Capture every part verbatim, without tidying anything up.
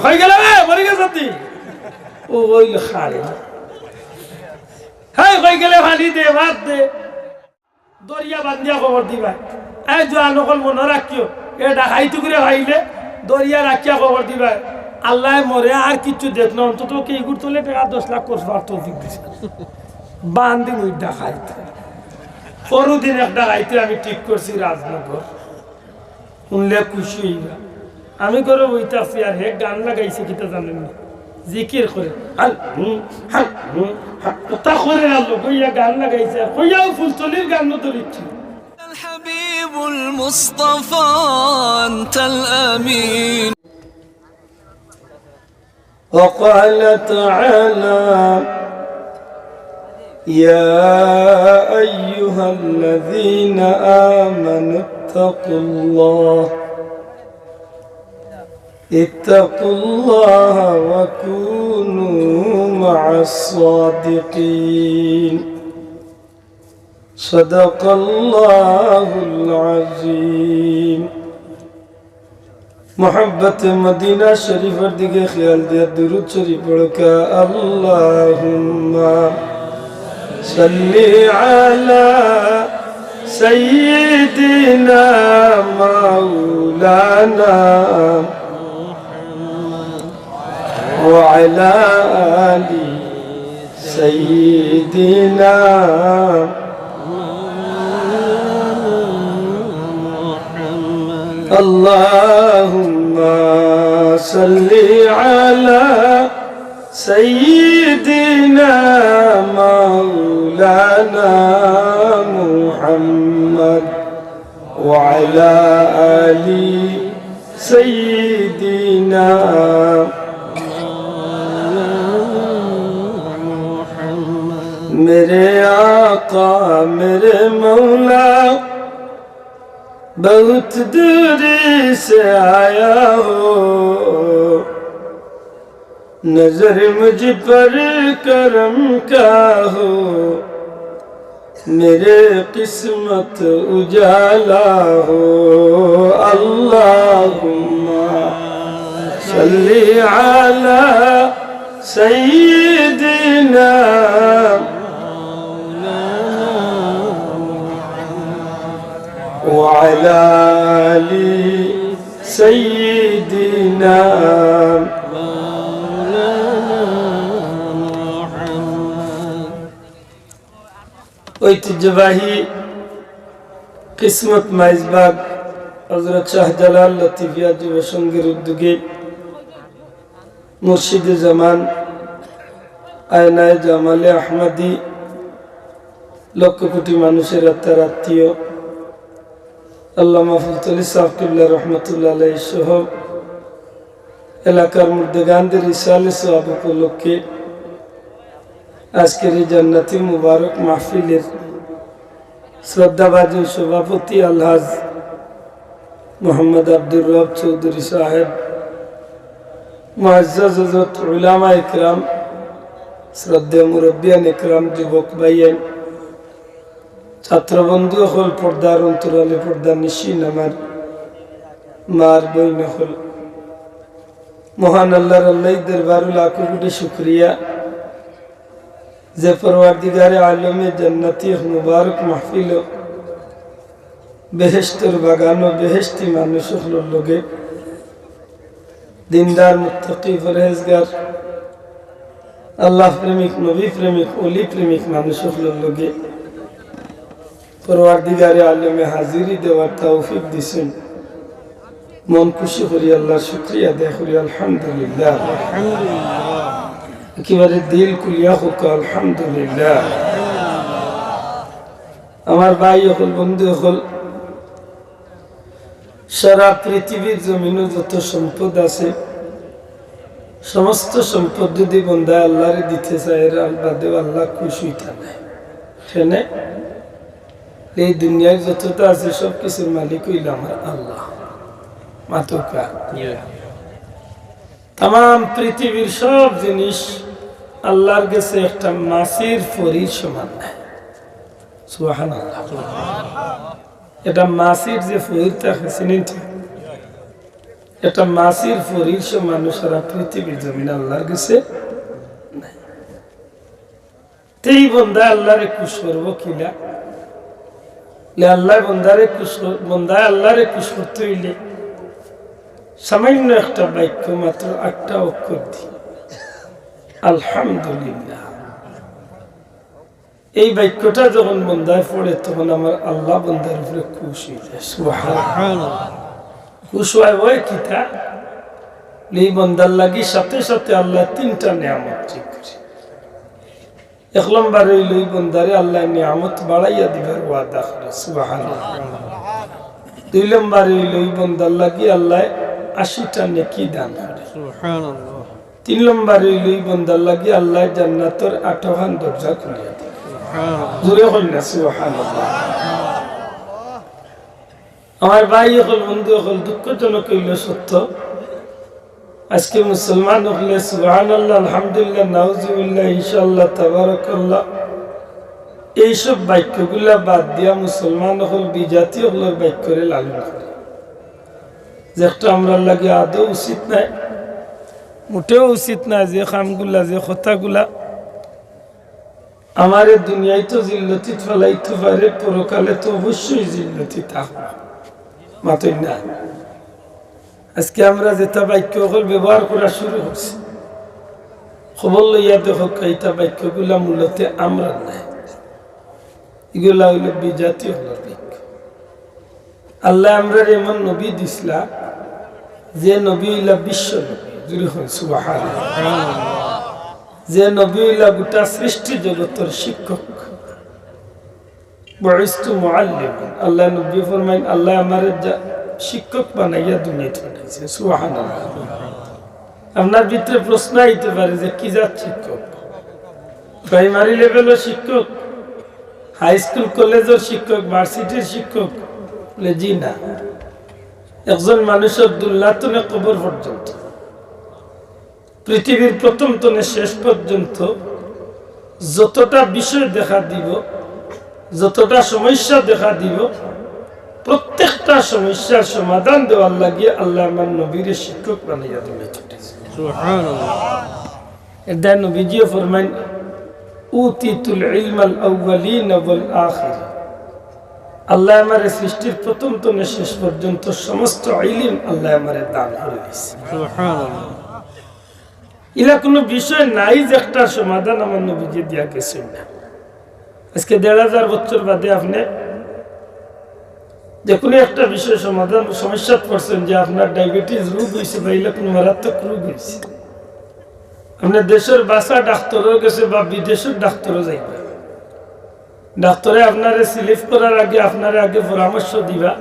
কই গেলে রে, মরি গেছে তুই? ও ওই খালি। হ্যাঁ, কই গেলে পানি দে, ভাত দে। দরিয়া বান্ধিয়া খবর দিবা। এই জোয়ান অকল মনো রাখিও, এ ডাকাইত টুকরে পাইলে দরিয়া রাখিয়া খবর দিবা। আল্লায় মরে আর কিচ্ছু দেখ না, অন্তত কি ইগুর তলে টেকা দশ লাখ খরচ করার তৌফিক দিছে। বান্দি মুই ডাকাইত। পরদিন এক ডাকাইতে আমি ঠিক করছি রাজনগর। হুনলে খুশি অইবা। আমি ঘরো বইতাছি আর হে গান লাগাইছে, কিতা জানইন নি? জিকির করে। হাল, হুম, হাল, হুম, হাল। কথা করে আর লগে ইয়া গান লাগাইছে। আর কইয়াও ফুলতলির গান ধরিছি। الحبيب المصطفى أنت الأمين. وقال تعالى: يا أيها الذين آمنوا اتقوا الله، اتقوا الله وكونوا مع الصادقين. صدق الله العظيم. محبت مدینہ شریف دیگے خیال دیا درود شریف پڑھ کے، اللهم صل على سيدنا مولانا وعلى آل سيدنا. اللهم صل على سيدنا مولانا محمد وعلى آل سيدنا. میرے آقا، میرے مولا، بہت دوری سے آیا ہوں، نظر مجھ پر کرم کا ہو، میرے قسمت اجالا ہو۔ اللهم صل على سيدنا وعلى آل سيدنا. ঐতিহ্যবাহী কিসমত মাইজবাগ হযরত শাহজালাল লতিফিয়া যুব সংঘের উদ্যোগে মুর্শিদে জামান, আয়নায়ে জামালে আহমদী, লক্ষ কোটি মানুষের আত্মার আত্মীয় আল্লামা ফুলতলি সাহেব কিবলা রহমতুল্লাহ আলাইহি সহ এলাকার মুর্দেগানদের ইসালে সওয়াব উপলক্ষে আজকের এই জান্নাতি মুবারক মাহফিলের শ্রদ্ধাভাজন সভাপতি আলহাজ মোহাম্মদ আব্দুর রব চৌধুরী সাহেব, মুআজ্জাজ হযরত উলামা ইকরাম, শ্রদ্ধেয় মুরব্বিয়ান ইকরাম, যুবক ভাইয়াইন, ছাত্রবন্ধু অকল, পর্দার অন্তরালে পর্দানিশীন আমার মা আর বইন অকল, মহান আল্লাহর আল্লাহর দরবারো লাখো কোটি শুকরিয়া যে পরওয়ারদিগারে আলমে জান্নাতি এক মুবারক মাহফিলো বেহেশতর বাগানো বেহেশতি মানুষ অকলর লগে দিনদার, মুত্তাকি, পরহেজগার, আল্লাহ প্রেমিক, নবী প্রেমিক, অলি প্রেমিক মানুষ অকলর লগে পরওয়ারদিগারে আলমে হাজিরি দেওয়ার তৌফিক দিছইন। মন খুশি করি আল্লাহর শুকরিয়া আদায় করি, আলহামদুলিল্লাহ। একেবারে দিল খুলিয়া কউক্কা, আলহামদুলিল্লাহ। আমার ভাই অকল, বন্ধু অকল, সারা পৃথিবীর জমিনো যত সম্পদ আছে, সমস্ত সম্পদ যদি বন্দায় আল্লাহরে দিতে চায়, এর বাদেও আল্লাহ খুশ অইতা নায়। কেনে? এই দুনিয়ার যততা আছে, সব কিছুর মালিক অইলা আমার আল্লাহ। মাতউক্কা। তামাম পৃথিবীর সব জিনিস আল্লাহর গেছে একটা মাছির ফড়ির সমান। সুবহানাল্লাহ। এটা মাছির যে ফড়ির থাকে, চিনেন তো? একটা মাছির ফুরির সমান সারা পৃথিবীর জমিন আল্লাহর গেছে নাই। তে ই বন্দায় আল্লাহরে খুশ করবো কিলা? লে আল্লাহ বন্দারে খুশ কর-, বন্দায় আল্লাহরে খুশ করতে অইলে সামান্য একটা বাক্য, মাত্র আটটা অক্ষর দি, আলহামদুলিল্লাহ। এই বাক্যটা যখন বন্দায় পড়ে, তখন আমার আল্লাহ বন্দার উপরে খুশ অইযায়। সুবহানাল্লাহ। সুবহানাল্লাহ। খুশ অয় অয় কিতা? এই বন্দার লাগি সাথে সাথে আল্লাহ তিনটা নিয়ামত ঠিক করে। এক নম্বরে অইলো, এই বন্দারে আল্লাহ নিয়ামত বাড়াইয়া দিবার ওয়াদা করে। সুবহানাল্লাহ। দুই নম্বরে অইলো, এই বন্দার লাগি আল্লাহ আশিটা নেকি দান করে। সুবহানাল্লাহ। তিন নম্বরে অইলো, এই বন্দার লাগি আল্লাহ জান্নাতর আটখান দরজা খুলিয়া দেয়। সুবহানাল্লাহ। জোরে কইন না, সুবহানাল্লাহ। আমার ভাই অকল, বন্ধু অকল, দুঃখজনক অইলো সত্য, আজকে মুসলমান অকলে সুবহানাল্লাহ, আলহামদুলিল্লাহ, নাউজুবিল্লাহ, ইনশাআল্লাহ, তাবারাকাল্লাহ, এইসব বাক্যগুলা বাদ দিয়া মুসলমান অকল বিজাতি অকলর বাক্যরে লালন করে, যেটা আমরার লাগি আদৌ উচিত নায়, মোটেও উচিত নায়। যে কামগুলা, যে কথাগুলা আমারে দুনিয়ায় তো জিল্লতিত ফালাইতো পারে, পরকালে তো অবশ্যই জিল্লতি থাকবো। মাতইন না। আজকে আমরা যেটা বাক্য অকল ব্যবহার করা শুরু করছি, খবর লইয়া দেখউক্কা, ইতা বাক্যগুলা মূলত আমরার নায়, ইগুলা অইলো বিজাতি অকলর বাক্য। আল্লায় আমরারে এমন নবী দিছলা, যে নবী অইলা বিশ্ব নবী। জোরে কইন সুবহানাল্লাহ। যে নবী অইলা গোটা সৃষ্টি জগতর শিক্ষক। বুইস্তু মুআল্লিমান। আল্লায় নবীয়ে ফরমাইন, আল্লায় আমারে যা-, শিক্ষক বানাইয়া দুনিয়াত পাঠাইছে। সুবহানাল্লাহ। আপনার ভিতরে প্রশ্ন আইতে পারে যে কি জাত শিক্ষক? প্রাইমারি লেভেলর শিক্ষক, হাই স্কুল কলেজর শিক্ষক, ভার্সিটির শিক্ষক? বলে, জি না। একজন মানুষর দুল্লা তনে কবর পর্যন্ত, পৃথিবীর প্রথম তনে শেষ পর্যন্ত যতটা বিষয় দেখা দিব, যতটা সমস্যা দেখা দিব, প্রত্যেকটা সমস্যার সমাধান দেওয়ার লাগি আল্লায় আমার নবীরে শিক্ষক বানাইয়া দুনিয়াত পাঠাইছে। সুবহানাল্লাহ। এর দায় নবীজিয়ে ফরমাইন, "উতিতুল ইলমাল আউয়ালিন ওয়াল আখিরিন।" আল্লায় আমারে সৃষ্টির প্রথম তনে শেষ পর্যন্ত সমস্ত ইলিম আল্লায় আমারে দান করে দিছে। সুবহানাল্লাহ। ইলা কোনো বিষয় নাই যেটার সমাধান আমার নবীজি দিয়া গেছইন না। আজকে দেড় হাজার বছর বাদে আপনে যে কোনো একটা বিষয় সমাধান, সমস্যাত পড়ছেন যে আপনার ডায়াবেটিস রোগ অইছে বা ইলা কোনো মারাত্মক রোগ অইছে, আপনে দেশর বাসা ডাক্তরর গেছে বা বিদেশর ডাক্তরো যাইবা, ডাক্তরে আপনারে সিলেক্ট করার আগে আপনারে আগে পরামর্শ দিবা,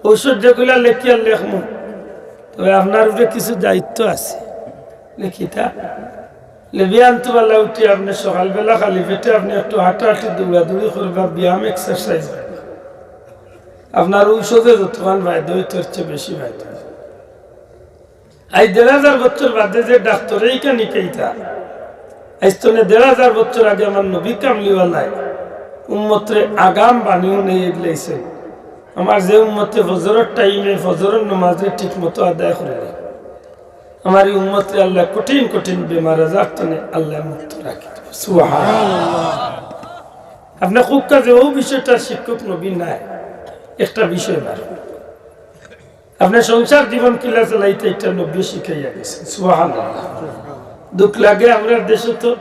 ঔষধ যেগুলা লেখিয়া লেখমু, তবে আপনার উপরে কিছু দায়িত্ব আছে। লেখিতা, লেবিয়ান তো বেলা উঠি আপনে সকালবেলা খালি পেটে আপনে একটু হাঁটাহাঁটি, দৌড়াদৌড়ি করবা, ব্যায়াম, এক্সারসাইজ করবা। আপনার ঔষধে যতখান ফায়দা অইতো, এর চেয়ে বেশি ফায়দা অইতো। আইজ দেড় হাজার বছর বাদে যে ডাক্তরে ইখান হিকাইতা, আইজ তনে দেড় হাজার বছর আগে আমার নবী কামলিওয়ালায় উম্মতরে আগাম বানিও নেই এগলাইছেন। আমার যে উম্মতে ফজরর টাইমে ফজরর নমাজরে ঠিক মতো আদায় করে নেই, আমার এই উম্মতরে আল্লায় কঠিন কঠিন বেমার আজার তনে আল্লায় মুক্ত রাখি দিবা। সুবহানাল্লাহ। আপনে খুব কাজে ও বিষয়টা শিক্ষক নবী নাই, একটা বিষয় বার। আপনার সংসার জীবন কিলা চালাইতে এটা নবী শিখাইয়া গেছে। সুবহানাল্লাহ। দুঃখ লাগে, আমরার দেশো তো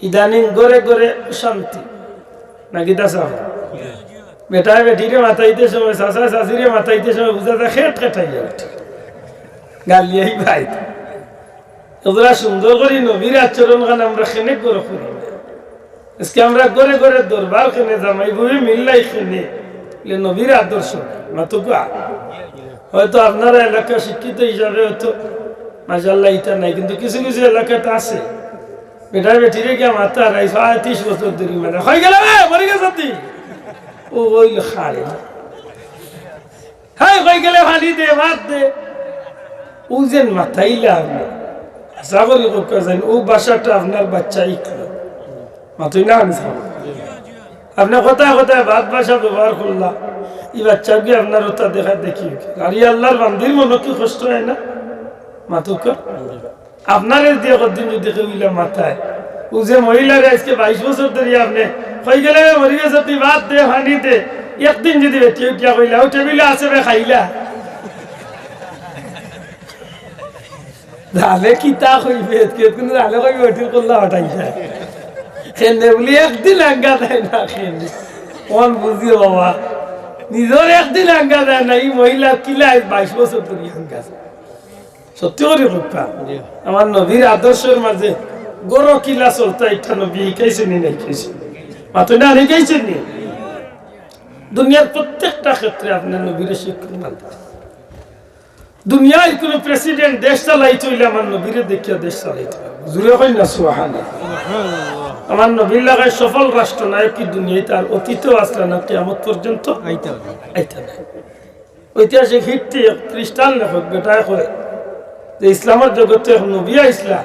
ইদানিং ঘরে ঘরে অশান্তি, নাকি দাসা? বেটায় বেটিরে মাতাইতে সময়, চাচায় চাচিরে মাতাইতে সময় বুঝা যায় খেট খেটাইয়া উঠে, গালিয়াই ভাই। এগুলা সুন্দর করি নবীর আচরণ খান আমরা খেনে ঘরে করি না। আজকে আমরা ঘরে ঘরে দরবার খেনে, জামাই বউয়ে মিল্লাই খেনে, এগুলা নবীর আদর্শ না। মাতুকা। হয়তো আপনারা এলাকা শিক্ষিত হিসাবে হয়তো মাশাআল্লাহ ইটা নাই, কিন্তু কিছু কিছু এলাকাত আছে। বেটায় বেটিরে গিয়া মাতার আইজ আয় ত্রিশ বছর ধরি মানে, "কই গেলে রে? মরি গেছে তুই?" ও কইল, "খারে।" "হেই, কই গেলে পানি দে, ভাত দে।" ও যেন মাতাইলা আপনে। আশা করি কউক্কা যাইন, ও ভাষাটা আপনার বাচ্চা ইকলো। মাতই না আনি সাহেব। আপনে কথায় কথায় ভাত ভাষা ব্যবহার করলা। ই বাচ্চাগুয়ে আপনার অতা দেখা দেখি। আর ই আল্লার বান্দির মনো কি কষ্ট অয় না? মাতুক্কা। আপনারে দিয়া কদিন যুদি কেউ ইলা মাতায়, অউ যে মহিলারে আইজকে বাইশ বছর ধরি আপনে কই গেলে, "বে মরি গেছে, তুই ভাত দে, পানি দে।" একদিন যুদি বেটি উঠিয়া কইলা, "অউ টেবিলো আছে বে, খাইলা।" জানে কিতা কইবে, কে কুনু জানে কইবে, ওটির কল্লা হটাই যায়। কেনে বুলি একদিন আঙ্গা দেয় না, কেনে? অখন বুঝিও বাবা, নিজর একদিন আঙ্গা দেয় না, ই মহিলার কিলা বাইশ বছর ধরি আঙ্গা যায়। সত্যি করি কইবা। জি। আমার নবীর আদর্শর মাঝে গরো কিলা চলতা, ইটা নবী হিকাইছইন নি, না হিকাইছইন? মাতো না, হিকাইছইন নি? দুনিয়ার প্রত্যেকটা ক্ষেত্রে আপনার নবীরে শিক্ষক মানতে। দুনিয়ার কুনু প্রেসিডেন্ট দেশ চালাইতে অইলে আমার নবীরে দেখিয়া দেশ চালাইতে পারবো। জুরে কইন না সুবহানাল্লাহ। আমার নবীর লাখান সফল রাষ্ট্রনায়ক ই দুনিয়াত আর অতীতেও আছলা না, কিয়ামত পর্যন্ত আইতা নায়। আইতা নায়। ঐতিহাসিক হিট্রি এক খ্রিস্টান লেখক বেটায় কয় যে ইসলামর জগতো এক নবী আইছলা,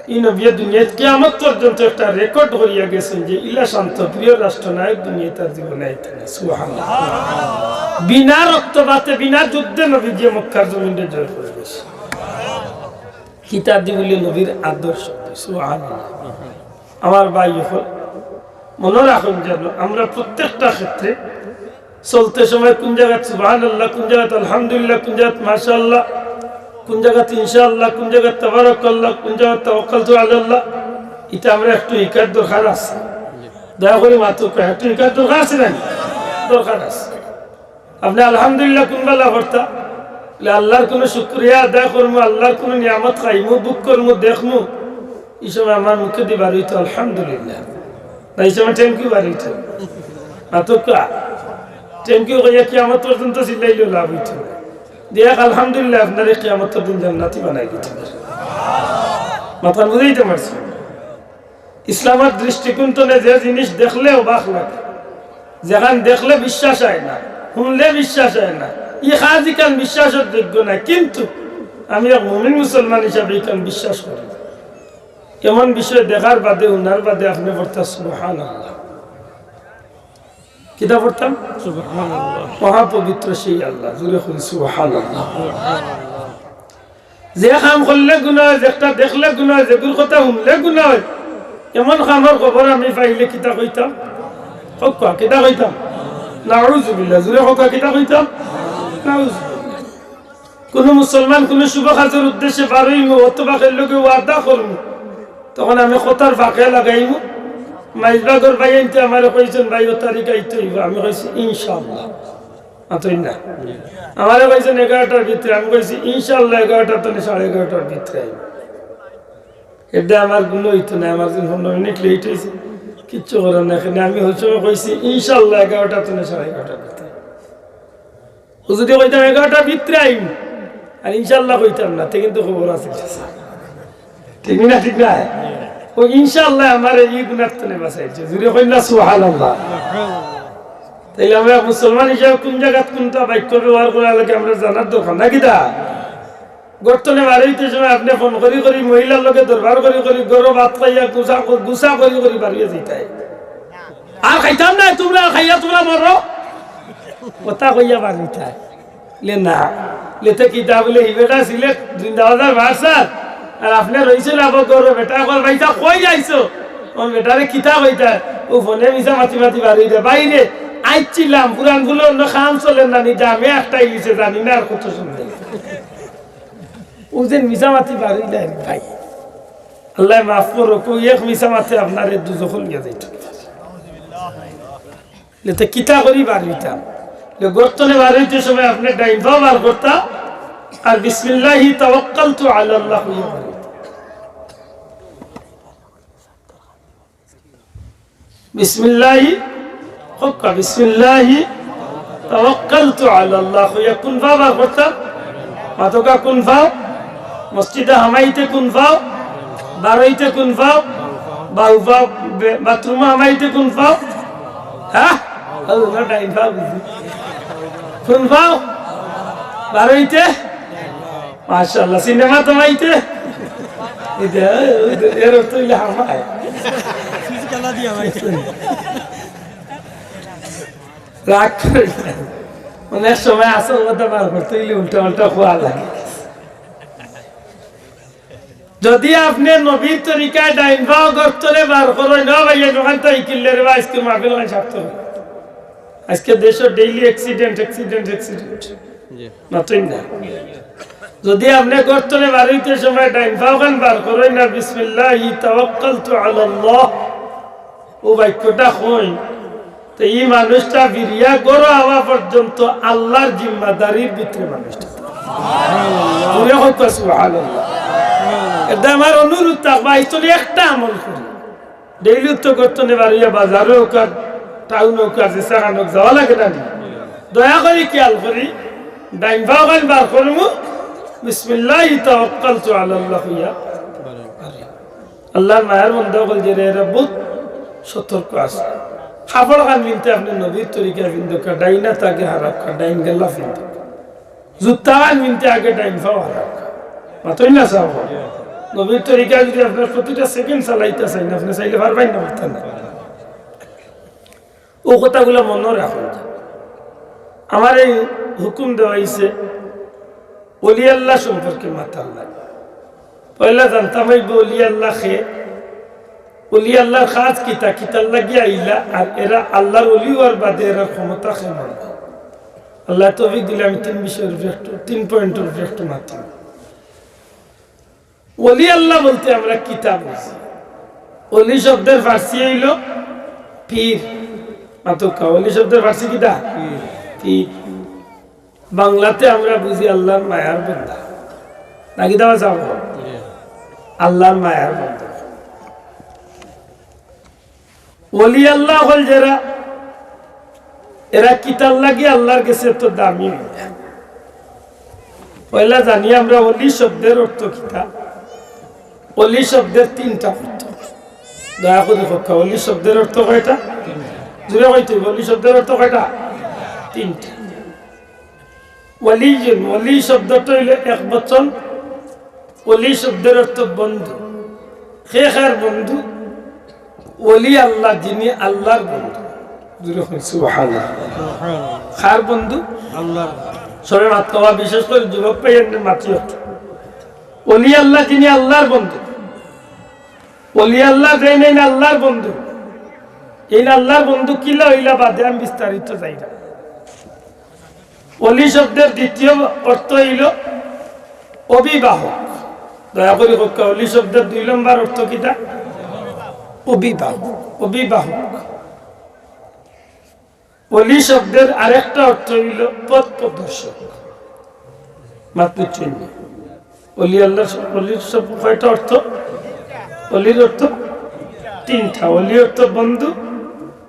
ই নবীয়ে দুনিয়াত কিয়ামত পর্যন্ত একটা রেকর্ড করিয়া গেছইন যে ইলা শান্তপ্রিয় রাষ্ট্রনায়ক দুনিয়াত তার জীবনে আইতা নায়। সুবহানাল্লাহ। বিনা রক্তপাতে, বিনা যুদ্ধে নবীজিয়ে মক্কার জমিনরে জয় করি দিছে। কিতা দি বুলি নবীর আদর্শ। সুবহানাল্লাহ। আমার ভাই অকল, মনো রাখইন যেন আমরা প্রত্যেকটা ক্ষেত্রে চলতে সময় কুন জাগাত সুবহানাল্লাহ, কুন জাগাত আলহামদুলিল্লাহ, কুন জাগাত মাশাআল্লাহ, কুন জাগাত ইনশাআল্লাহ, কুন জাগাত তাবারাকাল্লাহ, কুন জাগাত তাওয়াক্কালতু আলাল্লাহ, ইটা আমরা একটু হিকার দরকার আছে। দয়া করি মাতুক্কা, একটু হিকার দরকার আছে না? দরকার আছে। আপনে আলহামদুলিল্লাহ কুন বেলা পড়তা? বলে, "আল্লার কুনু শুকরিয়া আদায় করমু, আল্লার কুনু নিয়ামত খাইমু, ভোগ করমু, দেখমু।" ই সময় আমার মুখেদি বার অইতো আলহামদুলিল্লাহ, না ই সময় thank you বার অইতো? মাতুক্কা, thank you কইয়া কিয়ামত পর্যন্ত চিল্লাইলেও লাভ অইতো না। দেখ আলহামদুলিল্লাহ আপনারে কিয়ামতর দিন জান্নাতি বানাই দিতো। মাতখান বুঝাইতে পারছি? ইসলামর দৃষ্টিকোণ তনে যে জিনিস দেখলে অবাক লাগে, যেখান দেখলে বিশ্বাস অয় না, হুনলে বিশ্বাস অয় না, ই কাজ ইখান বিশ্বাসর যোগ্য নায়, কিন্তু আমি এক মুমিন মুসলমান হিসাবে ইখান বিশ্বাস করি। এমন বিষয় দেখার বাদে, হুনার বাদে আপনে পড়তা সুবহানাল্লাহ। কিতা পড়তাম? সুবহানাল্লাহ। মহাপবিত্র সেই আল্লাহ। জুরে কইন সুবহানাল্লাহ। যে কাম করলে গুনা অয়, যেটা দেখলে গুনা অয়, যেগুর কথা হুনলে গুনা অয়, এমন কামর খবর আমি পাইলে কিতা কইতাম? কউক্কা, কিতা কইতাম? নাউজুবিল্লাহ। জুরে কউক্কা, কিতা কইতাম? নাউজুবিল্লাহ। কুনু মুসলমান কুনু শুভ কাজর উদ্দেশ্যে বারইমু অথবা কেউর লগে ওয়াদা করমু, তখন আমি কথার ফাঁকে লাগাইমু। মাইজবাগর ভাইয়াইন্তে আমারে কইছইন, "ভাই, অউ তারিখ আইতে অইবো।" আমি কইছি, "ইনশাআল্লাহ।" মাতইন না। আমারে কইছইন এগারোটার ভিতরে, আমি কইছি, "ইনশাআল্লাহ, এগারোটা তনে সাড়ে এগারোটার ভিতরে আইমু।" এরদায় আমার গুনা অইতো নায়, আমার যেন পনেরো মিনিট লেট অইছে, কিচ্ছু করার নাই। এখানে আমি অউ সময় কইছি, "ইনশাআল্লাহ, এগারোটা তনে সাড়ে এগারোটার ভিতরে।" অউ যুদি কইতাম, "এগারোটার ভিতরে আইমু," আর ইনশাআল্লাহ কইতাম না, তে কিন্তু খবর আছে। ঠিক না, ঠিক না? অউ ইনশাআল্লাহ আমারে ই গুনার তনে বাঁচাইছে। জুরে কইন না সুবহানাল্লাহ। তাইলে আমরা মুসলমান হিসাবে কুন জাগাত কুনটা বাক্য ব্যবহার করা লাগে আমরা জানার দরকার, না কিতা? ঘর তনে বারইতে সময় আপনে ফোন করি করি, মহিলার লগে দরবার করি করি, ঘরো ভাত খাইয়া গুছা, গুছা করি করি বারইয়া যাইতায়। "আর খাইতাম নায়, তুমরা খাইয়া তুমরা মরো।" কথা কইয়া বারইতায়। লে না। লেতে কিতা বলে, "হি বেটা সিলেট জিন্দাবাজার ভার্সার, আর আপনে রইছইন আবার ঘরো।" বেটায় কয়, "ভাইসাব, কই যাইছো?" অউ বেটারে কিতা কইতায়, অউ ফোনে মিছা মাতি মাতি বারইতায়। "বাইরে আইছিলাম, পুরান ফুলে অন্য কাম চলের না নি, জামে আটকাই গেছে, জানি না আর কত সময়।" অউ যে মিছা মাতি বারইলায় রে ভাই, আল্লায় মাফ করউক, অউ এক মিছা মাতে আপনারে দুজখো লইয়া যাইতো। লেতে কিতা করি বারইতাম? লে ঘর তনে বারইতে সময় আপনে ডাইন পাও বার করতা, আর বিসমিল্লাহি তাওয়াক্কালতু আলাল্লাহ কইয়া বারইতা। বিসমিল্লাহি, কউক্কা, বিসমিল্লাহি তাওয়াক্কালতু আলাল্লাহ কইয়া কুন পাও বার করতা? মাতউক্কা, কুন পাও? মসজিদো হামাইতে কুন পাও? বারইতে কুন পাও? বাউ পাও। বে-, বাথরুমো হামাইতে কুন পাও? হ্যাঁ? ও, না, ডাইন পাও বুঝি। কুন পাও? বারইতে? মাশাআল্লাহ, সিনেমাত হামাইতে? ইটা, এর অর্থ অইলে হামায়। রাগ করে না। অনেক সময় আসল কথা বার করতে গেলে উল্টা উল্টা খোয়া লাগে। যদি আপনে নবীর তরিকায় ডাইন পাও গর্ত থনে বার করইন, না ভাই, এই দোকান তো এই কিনলে রে ভাই, আজকে মাহফিল হয় সার্থক। আজকে দেশো daily accident, accident, accident। জি। মাতইন না। যদি আপনে গর্ত থনে বার অইতে সময় ডাইন পাও খান বার করইন না, "বিসমিল্লাহি তাওয়াক্কালতু আলাল্লাহ", ও বাক্যটা কইন, তো এই মানুষটা ফিরিয়া ঘরো আওয়া পর্যন্ত আল্লাহর জিম্মাদারির ভিতরে মানুষটা। জোরে কইতা সুবহানাল্লাহ। এটা আমার অনুরোধ থাকবা, এই চলে একটা আমল করি। Daily তো করতে নে বাড়িয়া বাজারো হোক আর টাউন হোক আর যে সেখান হোক যাওয়া লাগে না নি? দয়া করি খেয়াল করি, ডাইন পাও খান বার করমু, "বিসমিল্লাহি তাওয়াক্কালতু আলাল্লাহ" কইয়া। আল্লাহর মায়ার বন্দা অকল যে রে, এরা বহুত সতর্ক আছে। কাপড় খান পিনতে আপনে নবীর তরিকা পিনতে, ডাইন আত আগে হারাক্কা, ডাইন গেল্লা পিনতে। জুতা খান পিনতে আগে ডাইন পাও হারাক্কা। মাতইন না সাব। নবীর তরিকা যদি আপনার প্রতিটা second চালাইতা চাইন, আপনে চাইলে পারবেন না, পারতেন না। ও কথাগুলা মনো রাখইন। আমার এই হুকুম দেওয়া হইছে অলি আল্লাহ সম্পর্কে মাতার লাগি। পয়লা জানতাম অইবো অলি আল্লাহ কে, অলি আল্লাহর কাজ কিতা, কিতার লাগি আইলা, আর এরা আল্লাহর অলি অওয়ার বাদে এরার ক্ষমতা কে মানবো। আল্লাহ তৌফিক দিলে আমি তিন বিষয়র উপরে একটু, তিন পয়েন্টর উপরে একটু মাতি। অলি আল্লাহ বলতে আমরা কিতা বুঝি? অলি শব্দের ফার্সি অইলো পীর। মাতউক্কা, অলি শব্দের ফার্সি কিতা? পীর। বাংলাতে আমরা বুঝি আল্লাহর মায়ার বন্দা। নাকি দাওয়া চাও? আল্লাহর মায়ার বন্দা। অলি আল্লাহ অকল যেরা, এরা কিতার লাগি আল্লাহর গেছে এত দামি অইলা? পয়লা জানি আমরা অলি শব্দের অর্থ কিতা। অলি শব্দের তিনটা অর্থ। দয়া করি কউক্কা, অলি শব্দের অর্থ কয়টা? জোরে কইতে অইবো, অলি শব্দের অর্থ কয়টা? তিনটা। ওয়ালিয়ুন, ওয়ালি শব্দটা অইলো এক বচন, ওয়ালি শব্দের অর্থ বন্ধু। কে কার বন্ধু? ওয়ালি আল্লাহ, যিনি আল্লাহর বন্ধু। জোরে কইন সুবহানাল্লাহ। কার বন্ধু? আল্লাহর। সবে মাত কওয়া, বিশেষ করি যুবক ভাই এমনি মাতিও। ওয়ালি আল্লাহ, যিনি আল্লাহর বন্ধু। ওয়ালি আল্লাহ যেইন এইন আল্লাহর বন্ধু। এইন আল্লাহর বন্ধু কিলা অইলা বাদে আমি বিস্তারিত যাইরাম। ওলি শব্দের দ্বিতীয় অর্থ অইলো অভিভাবক। দয়া করি কউক্কা, ওলি শব্দের দুই নম্বর অর্থ কিতা? অভিভাবক। অভিভাবক। ওলি শব্দের আরেকটা অর্থ অইলো পথ প্রদর্শক। মাত বুঝছইন নি? ওলি আল্লাহর, ওলির সব কয়টা অর্থ? ওলির অর্থ তিনটা। ওলি অর্থ বন্ধু,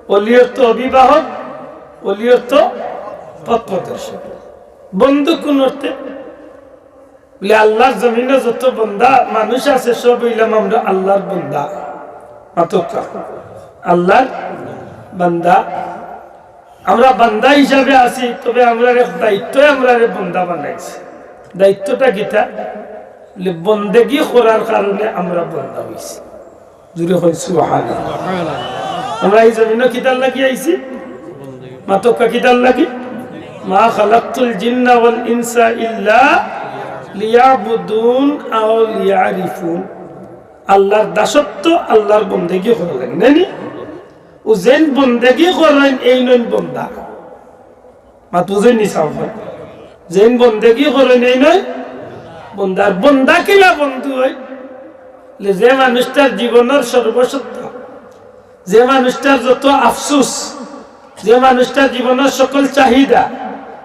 ওলি অর্থ অভিভাবক, ওলি অর্থ পথ প্রদর্শক। বন্ধু কোন অর্থে? বলে, আল্লাহর জমিনো যত বন্দা মানুষ আছে, সব অইলাম আমরা আল্লাহর বন্দা। মাতউক্কা, আল্লাহর বান্দা। আমরা বান্দা হিসাবে আছি, তবে আমরার এক দায়িত্বে আমরারে বন্দা বানাইছে। দায়িত্বটা কিতা? বলে, বন্দেগি করার কারণে আমরা বন্দা অইছি। জোরে কইন সুবহানাল্লাহ। আমরা এই জমিনো কিতার লাগি আইছি? মাতউক্কা, কিতার লাগি? মা খালাকতুল জিন্না ওয়াল ইনসা ইল্লা লিয়াবুদুন আও লিয়ারিফুন। আল্লাহর দাসত্ব, আল্লাহর বন্দেগি করার লাগি, নায়নি? ও যেইন বন্দেগি করইন, এইন অইন বন্দা। মাত বুঝছইন নি সাব? যেইন বন্দেগি করইন, এইন অইন বন্দা। আর বন্দা কিলা বন্ধু অয়? যে মানুষটার জীবনর সর্বসত্তা, যে মানুষটার যত আফসোস, যে মানুষটার জীবনর সকল চাহিদা,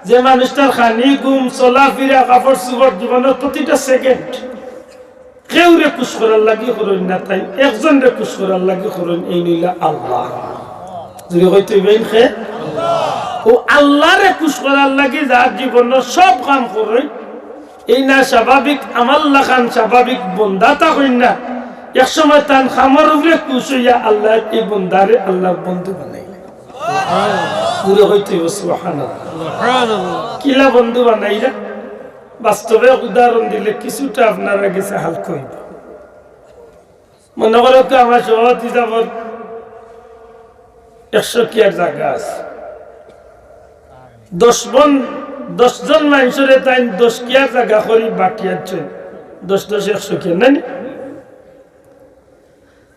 যে মানুষটার খানি, ঘুম, চলাফিরা, কাপড় চোপড়, জীবনর প্রতিটা second, কেউরে খুশ করার লাগি করইন না, তাইন একজনরে খুশ করার লাগি করইন, এইন অইলা আল্লাহ। জোরে কইতে অইবো, এইন কে? ও আল্লাহরে খুশ করার লাগি যার জীবনর সব কাম করইন, এইন না স্বাভাবিক, আমার লাখান স্বাভাবিক বন্দা তা অইন না। এক সময় তান কামর উপরে খুশ অইয়া আল্লায় এই বন্দারে আল্লাহর বন্ধু বানাইলা। জোরে কইতে অইবো সুবহানাল্লাহ। কিলা বন্ধু বানাইলা? বাস্তবে উদাহরণ দিলে কিছুটা আপনারা গেছে হালকা অইবো। মনো করউক্কা, আমার সভাপতি সাবর একশো কিয়ার জাগা আছে, দশ মন, দশ জন মানষরে তাইন দশ কিয়ার জাগা করি বাটিয়া দিছইন, দশ দশ একশো কিয়ার, নানি?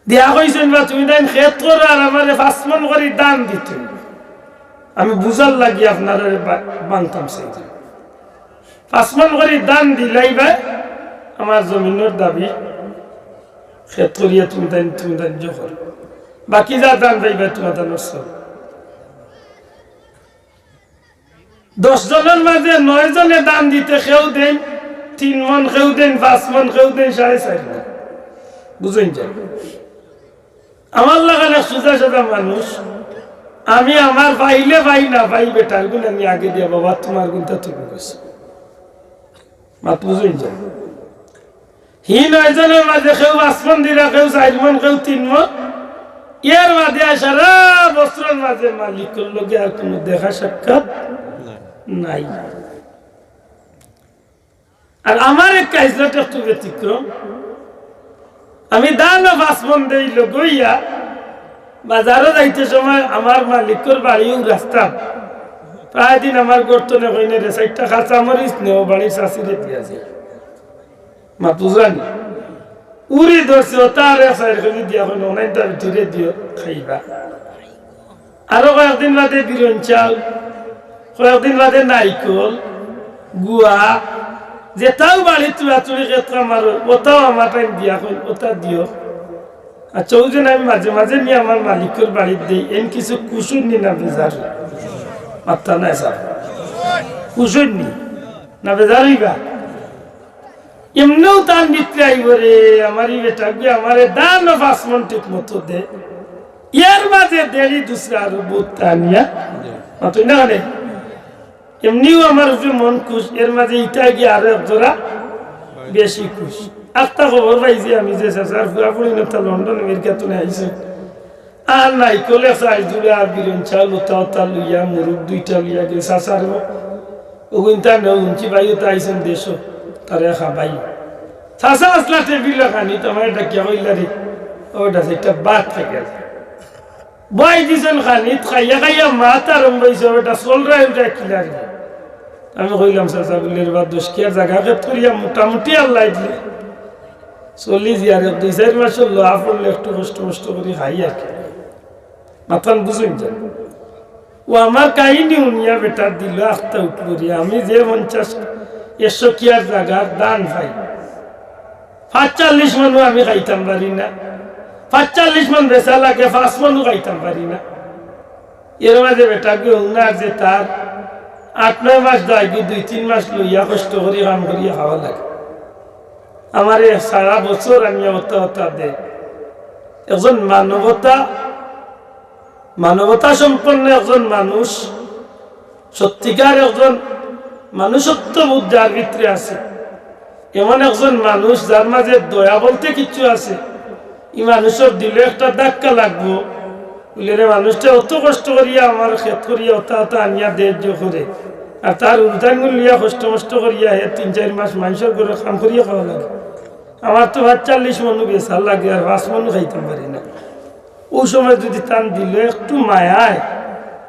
দিয়া কইছইন বা, "তুমি তাইন খেত করো আর আমারে পাঁচ মন করি ধান দিতে।" আমি বুঝার লাগি আপনারে বা-, বানতাম চাই। পাঁচ মন করি ধান দিলাইবায়, আমার জমিনর দাবি, খেত করিয়া তুমি তাইন, তুমি তাইন জো করো। বাকি যা ধান পাইবায়, তুমার ধানর সব। দশ জনর মাঝে নয় জনে ধান দিতে, কেউ দেইন তিন মন, কেউ দেইন পাঁচ মন, কেউ দেইন সাড়ে চাইর মন। বুঝইন যে, আমার লাখান এক সুজা সাদা মানুষ, আমি আমার পাইলে পাই, না পাই বেটার গুন আমি আগে দিয়া, "বাবা, তুমার গুনটা তুমি গেছো।" মাত বুঝইন যে, হি নয় জনর মাঝে কেউ পাঁচ মন দিরা, কেউ চাইর মন, কেউ তিন মন। এর মাঝে আর সারা বছরর মাঝে মালিকর লগে আর কুনু দেখা সাক্ষাৎ নাই। আর আমার এক খাইছলত একটু ব্যতিক্রম। আমি ধানও পাঁচ মন দেই লগইয়া, বাজারো যাইতে সময় আমার মালিকর বাড়িও রাস্তাত। প্রায় দিন আমার ঘর তনে কইনে রে, "চাইরটা কাঁচা মরিচ নেও, বাড়ির চাচিরে দিয়া যাই।" মাত বুঝরানি? উড়ি ধরছে, অতা আরো এক চাইর কেজি দিয়া কইন, "অনাইনতা ভিতরে দিও, খাইবা।" আরো কয়েকদিন বাদে বিরন চাউল, কয়েকদিন বাদে নাইকল, গুয়া, যেতাও বাড়িত চুরাচুরি খেতরা মারো, অতাও আমার টাইম দিয়া কইন, "অতা দিও।" আচ্ছা, অউ যে আমি মাঝে মাঝে নিয়া আমার মালিকর বাড়িত দেই, এন কিছু খুশি নি না বেজার? মাত্তা নাই স্যার, খুশি নি না বেজার অইবা? এমনেও তান ভিতরে আইব রে, আমার ই বেটাগুয়ে আমারে ধানও পাঁচ মন ঠিক মতো দে, এর মাঝে দেরি দুসরা আরো বউত আনিয়া, মাতইন না কেনে? এমনেও আমার উপরে মন খুশ, এর মাঝে ইটা গিয়া আরো এক জোড়া বেশি খুশ। আখতা খবর পাইছি আমি যে চাচার ফুয়া ফুড়িন অতা লন্ডন আমেরিকা তনে আইছে। আর নাইকল এক চাইর জুড়া আর বিরন চাউল অতা অতা লইয়া, মুরুগ দুইটা লইয়া গেছে। চাচারে অগুইনতা নেও, হুনছি ভাই অতা আইছইন দেশো, তারে খাবাইও। চাচা আছলা টেবিলো খানিত, আমারে ডাকিয়া কইলা রে, "ও বেটা, চাইরটা ভাত খাইয়া যা।" বওয়াই দিছইন খানিত, খাইয়া খাইয়া মাত আরম্ভ অইছে, "ও বেটা, চলরা ইটা কিলা রে?" আমি কইলাম, "চাচা, বুলে রে বা, দশ কিয়ার জাগা খেত করিয়া মোটামুটি আল্লায় দিলে চলি যার, এক দুই চাইর মাসর লওয়া পড়লে একটু কষ্ট মষ্ট করি খাই আর কি।" মাতখান বুঝইন যে, অউ আমার কাহিনী হুনিয়া বেটার দিলো আখতা উঠলো রে, আমি যে পঞ্চাশ, একশো কিয়ার জাগার ধান পাই, পাঁচচল্লিশ মনও আমি খাইতাম পারি না, পাঁচচল্লিশ মন বেচা লাগে, পাঁচ মনও খাইতাম পারি না। এর মাঝে বেটাগুয়ে হুনার যে তার আট নয় মাস দায়গি দুই তিন মাস লইয়া কষ্ট করি কাম করিয়া খাওয়া লাগে। আমারে সারা বছর আনিয়া অতা অতা দে। একজন মানবতা, মানবতা সম্পন্ন একজন মানুষ, সত্যিকার একজন মানুষত্ব বোধ যার ভিতরে আছে, এমন একজন মানুষ যার মাঝে দয়া বলতে কিচ্ছু আছে, ই মানুষর দিলো একটা ধাক্কা লাগবো। বুলে, "রে, মানুষটা অত কষ্ট করিয়া আমার খেত করিয়া অতা অতা আনিয়া দেহায্য করে, আর তার উরুতাইন গুন লইয়া কষ্ট মষ্ট করিয়া হে তিন চাইর মাস মানষর ঘরো কাম করিয়া খাওয়া লাগে। আমার তো পাঁচচল্লিশ মনও বেচার লাগে, আর পাঁচ মনও খাইতাম পারি না।" অউ সময় যুদি তান দিলো একটু মায়ায়,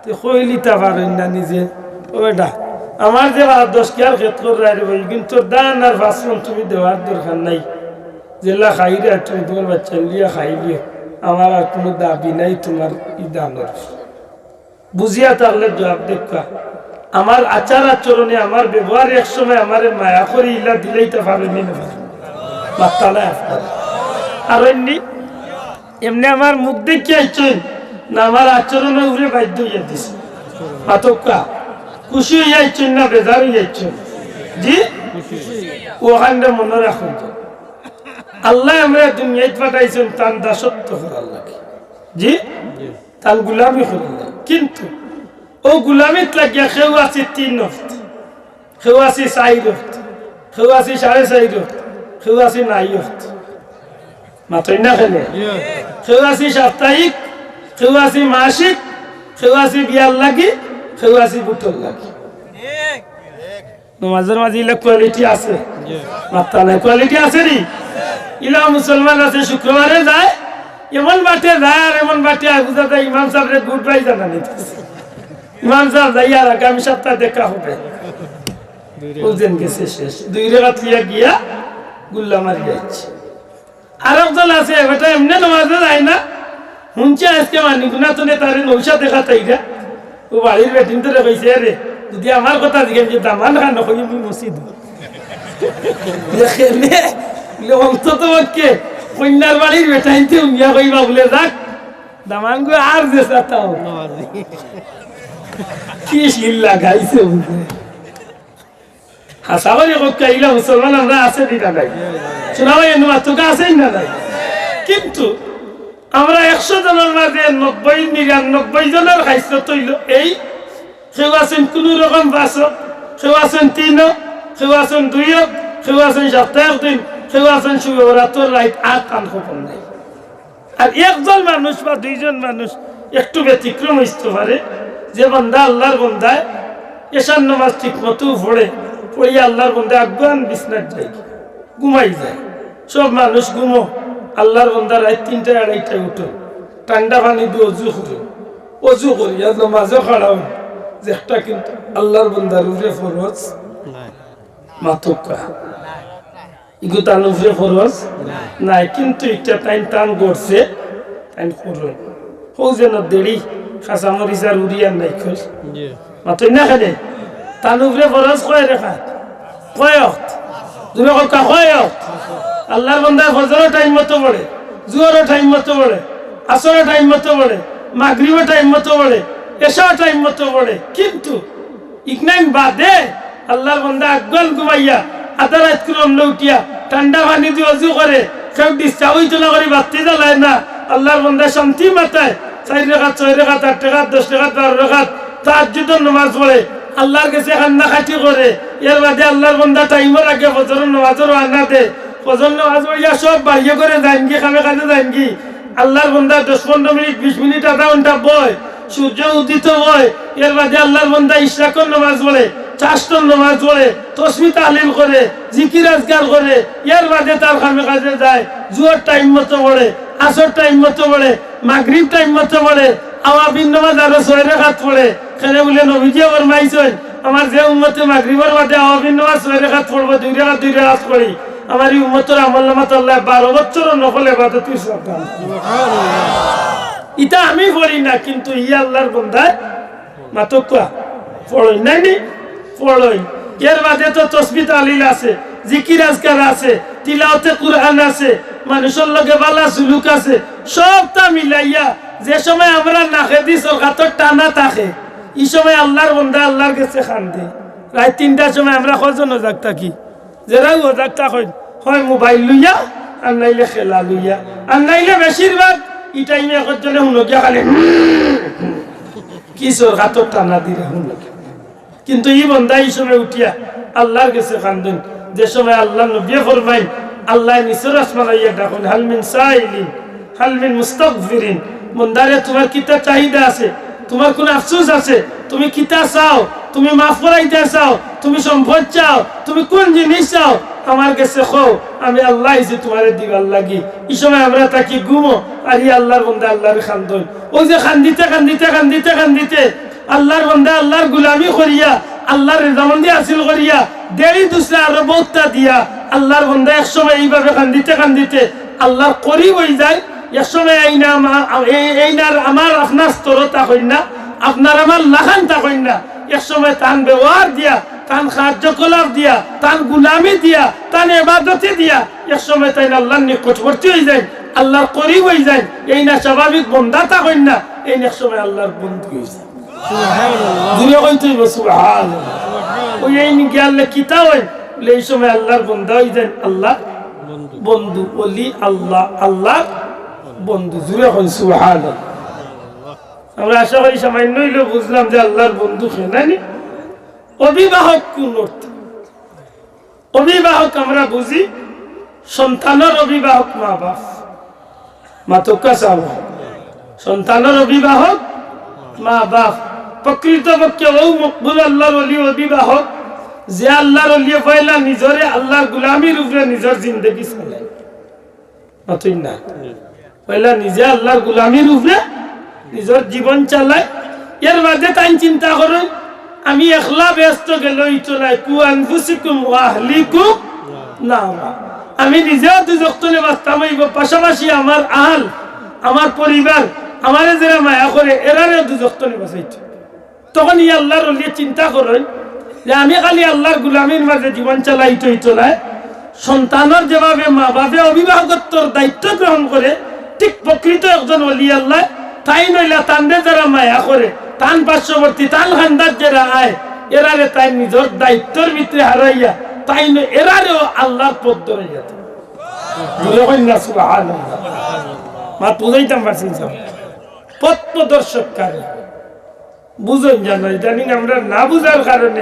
তে কইলিতা পারইন না নিজে, "ও বেটা, আমার যে বা-, দশ কিয়ার খেত কররায় রে ভাই, কিন্তু ধান আর পাঁচ মন তুমি দেওয়ার দরকার নাই। যেলা খাইরায় তুমি তুমার বাইচ্চাইন লইয়া খাইলিও, আমার আর কুনু দাবি নাই তুমার ই ধানর।" বুঝিয়া থাকলে জুয়াব দেউক্কা। আমার আচার আচরণে, আমার ব্যবহারে এক সময় আমারে মায়া করি ইলা দিলাইতা পারইন নি না পারইন? মাত্তা নাই আপনার। আর এমনি, এমনি আমার মুখ দেখিয়া আইছইন না আমার আচরণর উপরে বাধ্য অইয়া দিছে? মাতউক্কা, খুশি অইয়া আইছইন না বেজার অইয়া আইছইন? জি? অখানরে মনো রাখইন যে, আল্লায় আমরারে দুনিয়াত পাঠাইছইন তান দাসত্ব করার লাগি। জি? তান গুলামি করার লাগি। কিন্তু অউ গুলামিত লাগিয়া কেউ আছি তিন অক্ত, কেউ আছি চাইর অক্ত, কেউ আছি সাড়ে চাইর অক্ত, কেউ আছি নাই অক্ত। মাতইন না কেনে? কেউ আছি সাপ্তাহিক, কেউ আছি মাসিক, কেউ আছি বিয়ার লাগি, কেউ আছি ভুটর লাগি। নমাজর মাঝে ইলা quality আছে? মাত্তা নাই, quality আছে নি? ইলা মুসলমান আছে, শুক্রবারে যায়, এমন বাটে যায় আর এমন বাটে আয়, বুঝা যায় ইমাম সাবরে good bye জানানি। ইমাম সাব যাইয়ার, আগামী সপ্তাহে দেখা হবে। বুঝেন, গেছে শেষ। দুই রেখাত লিয়া গিয়া গুল্লা মারি যাচ্ছে। আর একজন আছে, বেটা এমনে নামাজে যায় না, হুনছে আজকে মানিক না তো নে তারে নৌশা দেখা তাইরা। ও বাড়ির বেটিন তোরে কইছে, "রে, যদি আমার কথা জিজ্ঞেস যে দামান খান কই আমি মসজিদ।" দেখে নে, বলে, "অন্তত পক্ষে কন্যার বাড়ির বেটাইনতে উমিয়া কইবা বলে যাক, দামান গো আর যে সাতাও।" কি শিল লাগাইছে বুঝে। হাছা করি কউক্কা, ইলা মুসলমান আমরা আছে দিনা নাই? শোনা ভাই, এনে মাতুকা আছে না নাই? কিন্তু আমরা একশো জনর মাঝে নব্বই, নিরানব্বই জনর খাইছত অইল এই, কেউ আছেন কুনু রকম পাঁচক, কেউ আছেন তিনক, কেউ আছেন দুইক, কেউ আছেন সপ্তাহে একদিন, কেউ আছেন শুক্রবার রাইত, আর তান খবর নাই। আর একজন মানুষ বা দুইজন মানুষ একটু ব্যতিক্রম অইতো পারে, যে বান্দা আল্লাহর বান্দায় এশার নামাজ ঠিক মতো পড়ে, পড়িয়া আল্লাহর বান্দা আগুয়ান বিছনাত যায়, ঘুমাই যায়। সব মানুষ ঘুমো, আল্লাহর বান্দা রাইত তিনটায় আড়াইটায় উঠো, ঠান্ডা পানি দি অজু করো, অজু করিয়া নামাজও খাড়াও, যেটা কিন্তু আল্লাহর বান্দার উপরে ফরজ মাতুক্কা। ইগু তান উপরে ফরজ নাই, কিন্তু ইটা তাইন তান করছে, তাইন করইন। হউ যেন দেরি, কাঁচা মরিচ আর উড়িয়ার নাই কই। জি। মাতইন না কেনে? তান উপরে ফরজ কয় রেখাত? কয় অক্ত? জুরে কউক্কা, কয় অক্ত? আল্লাহর বান্দা ফজরও টাইম মতো পড়ে, জুহরও টাইম মতো পড়ে, আসরও টাইম মতো পড়ে, মাগরিবও টাইম মতো পড়ে, এশাও টাইম মতো পড়ে, কিন্তু ইকনাইন বাদে আল্লাহর বান্দা আগুয়ান ঘুমাইয়া আধা রাইত কুরু অমনে উঠিয়া ঠান্ডা পানি দি অজু করে, কেউ disturb অইতো না করি বাত্তি জ্বালায় না। আল্লাহর বান্দা শান্তি মাতায় চাইর রেখাত, ছয় রেখাত, আট রেখাত, দশ রেখাত, বারো রেখাত তাহাজ্জুদর নামাজ পড়ে, আল্লাহর গেছে কান্নাকাটি করে। এর বাদে আল্লাহর বান্দা টাইমর আগে ফজরর নামাজর রওয়ানা দেয়। ফজর নামাজ পড়িয়া সব বাড়িয়ে করে যাইনগি, কামে কাজে যাইনগি। আল্লাহর বান্দা দশ পনেরো মিনিট, বিশ মিনিট, আধা ঘন্টা বয়, সূর্য উদিত হয়, এর বাদে আল্লাহর বান্দা ইশরাকর নামাজ পড়ে, চাশতর নামাজ পড়ে, তসবি তাহলিল করে, জিকির আজকার করে, এর বাদে তার কামে কাজে যায়। জুহর টাইম মতো পড়ে, আসর টাইম মতো পড়ে, মাগরিব টাইম মতো পড়ে, আওয়াবিন নামাজ আরো ছয় রেখাত পড়ে। কেনে বুলে নবীজিয়ে ফরমাইছইন, আমার যে উম্মতে মাগরিবর বাদে আওয়াবিন নামাজ ছয় রেখাত পড়বো, দুই রেখাত দুই রেখাত পড়ি, আমার ই উম্মতর আমল নামাত আল্লায় বারো বছরর নফল ইবাদতর সওয়াব দান। ইতা আমি পড়ি না, কিন্তু ই আল্লাহর বান্দায় মাতুক্কা পড়ইন, নায় নি? পড়ইন। এর বাদে তো তসবি তাহলিল আছে, জিকির আজকার আছে, তিলাওয়াতে কুরআন আছে, মানুষর লগে ভালা সুলুক আছে। সবটা মিলাইয়া যে সময় আমরার নাকেদি সরকাতর টানা থাকে, ই সময় আল্লাহর বান্দা আল্লাহর গেছে কান্দে। রাইত তিনটার সময় আমরা কয়জন অজাগ থাকি? যেরাউ অজাগ থাকইন, হয় মোবাইল লইয়া, আর নাইলে খেলা লইয়া, আর নাইলে বেশিরভাগ ই টাইমে একজনে হুনো গিয়া খালি কি সরকাতর টানা দিরা হুনো গিয়া। কিন্তু ই বান্দা ই সময় উঠিয়া আল্লাহর গেছে কান্দইন, যে সময় আল্লাহর নবীয়ে ফরমাইন, আল্লায় নিচর আসমান আইয়া ডাকইন, "হাল মিন সাইলিন, হাল মিন মুস্তাগফিরিন।" বান্দারে, তুমার কিতা চাহিদা আছে? তুমার কুন আফসোস আছে? তুমি কিতা চাও? তুমি মাফ করাইতা চাও? তুমি সম্পদ চাও? তুমি কুন জিনিস চাও? আমার গেছে কও, আমি আল্লাহ আইছি তুমারে দিবার লাগি। ই সময় আমরা থাকি ঘুমো, আর ই আল্লাহর বান্দা আল্লাহরে কান্দইন। অউ যে কান্দিতে, কান্দিতে, কান্দিতে, কান্দিতে আল্লাহর বান্দা আল্লাহর গুলামি করিয়া, আল্লাহর রেজামন্দি হাসিল করিয়া, দেরি দুসরা আরো বউততা দিয়া, আল্লাহর বান্দা এক সময় এইভাবে কান্দিতে কান্দিতে আল্লাহর করিব অইযায়। এক সময় এইন আমা-, এই, এইন আর আমার আপনার স্তরও থাকইন না, আপনার আমার লাখান থাকইন না। এক সময় তান ব্যবহার দিয়া, তান কার্যকলাপ দিয়া, তান গুলামি দিয়া, তান এবাদতে দিয়া এক সময় তাইন আল্লাহর নিকটবর্তী অইযাইন, আল্লাহর করিব অইযাইন। এইন আর স্বাভাবিক বন্দা থাকইন না, এইন এক সময় আল্লাহর বন্ধু অইযাইন। সুবহানাল্লাহ। জুরে কইতে অইবো, সুবহানাল্লাহ। সুবহানাল্লাহ। অউ এইন গিয়ালে কিতা অইন? বলে, এই সময় আল্লাহর বন্দা অইযাইন আল্লাহর বন্ধু। বন্ধু, অলি আল্লাহ, আল্লাহর বন্ধু। জুরে কইন, সুবহানাল্লাহ। আমরা আশা করি সামান্য অইলেও বুঝলাম যে আল্লাহর বন্ধু কে, নায় নি? অভিভাবক কুন অর্থে? অভিভাবক আমরা বুঝি, সন্তানর অভিভাবক মা বাপ। মাতউক্কা চাও। সন্তানর অভিভাবক মা বাপ। প্রকৃতপক্ষে অউ মকবুল আল্লাহর অলি অভিভাবক, যে আল্লাহর অলিয়ে পয়লা নিজরে আল্লাহর গুলামির উপরে নিজর জিন্দেগি চালায়। মাতইন না। পয়লা নিজে আল্লাহর গুলামির উপরে নিজর জীবন চালায়। এর মাঝে তাইন চিন্তা করইন, আমি একলা বেহেস্তো গেলে অইতো নায়, কু আনফুসিকুম ওয়া আহলিকুম নারা। আমি নিজেও দুজখ তনে বাঁচতাম অইবো, পাশাপাশি আমার আহল, আমার পরিবার, আমারে যেরা মায়া করে, এরারেও দুজখ তনে বাঁচাইতো। তখন ই আল্লার ওলিয়ে চিন্তা করইন যে আমি খালি আল্লার গুলামির মাঝে জীবন চালাইতো অইতো নায়, সন্তানর যেভাবে মা বাপে অভিভাবকত্বর দায়িত্ব গ্রহণ করে, ঠিক প্রকৃত একজন ওলি আল্লায় তাইন অইলা তানরে যেরা মায়া করে, তান পার্শ্ববর্তী, তান খান্দাত যেরা আয়, এরারে তাইন নিজর দায়িত্বর ভিতরে হারাইয়া, তাইন এরারেও আল্লার পথ ধরাইয়া দেন। জোরে কইন না সুবহানাল্লাহ। মাত বুঝাইতাম পারছি ইনশাআল্লাহ। পথ প্রদর্শক কারে? বুঝইন জানো, ইদানিং আমরা না বুঝার কারণে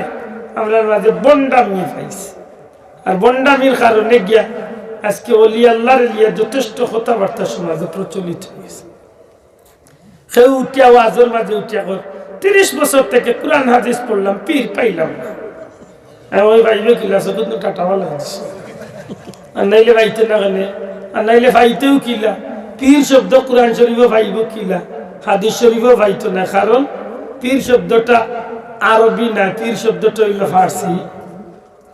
আমরার মাঝে ভন্ডামি পাইছি। আর ভন্ডামির কারণে গিয়া আজকে ওলি আল্লারে লিয়া যথেষ্ট কথাবার্তা সমাজে প্রচলিত অইগেছে। কেউ উঠিয়া ওয়াজর মাঝে উঠিয়া কয়, "তিরিশ বছর থেকে কোরআন হাদিস পড়লাম, পীর পাইলাম না।" আর ওই ভাইবে কিলা, চকুত নু টাটা ভালা হইছে। আর নাইলে পাইতো না কেনে? আর নাইলে পাইতেও কিলা? পীর শব্দ কোরআন শরীফো পাইবো কিলা? হাদিস শরীফো পাইতো না, কারণ পীর শব্দটা আরবি না, পীর শব্দটা অইলো ফার্সি।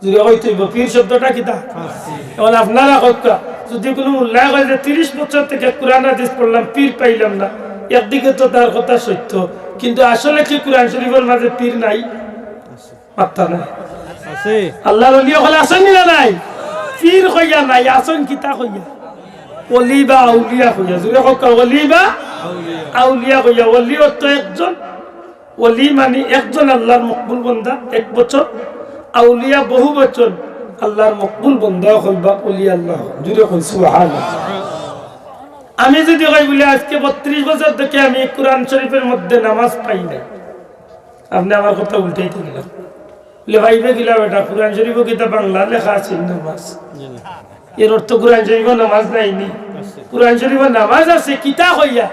জোরে কইতে অইবো, পীর শব্দটা কিতা? ফার্সি। এখন আপনারা কউক্কা, যদি কুনু মোল্লায় কয় যে তিরিশ বছর থেকে কোরআন হাদিস পড়লাম, পীর পাইলাম না, একদিকে তো তার কথা সত্য, কিন্তু আসলে কি কোরআন শরীফর মাঝে পীর নাই? মাত্তা নাই। আছে। আল্লার ওলি অকল আছইন নি না নাই? পীর কইয়া নাই, আছইন কিতা কইয়া? ওলি বা আউলিয়া কইয়া। জোরে কউক্কা, ওলি বা আউলিয়া কইয়া। ওলি অর্থ একজন, ওলি মানি একজন আল্লার মকবুল বন্দা, এক বচন। আউলিয়া বহু বচন, আল্লার মকবুল বন্দা অকল বা ওলি আল্লাহ। জোরে কউক্কা সুবহানাল্লাহ। আমি যদি কই বুলে আজকে বত্রিশ বছর থেকে আমি কোরআন শরীফর মধ্যে নামাজ পাই নাই, আপনে আমার কথা উল্টাইতা কিলা? বুলে, "ভাইবে কিলা বেটা, কোরআন শরীফো কিতা বাংলা লেখা আছে নামাজ? এর অর্থ কোরআন শরীফো নামাজ নাই নি? কোরআন শরীফো নামাজ আছে, কিতা কইয়া?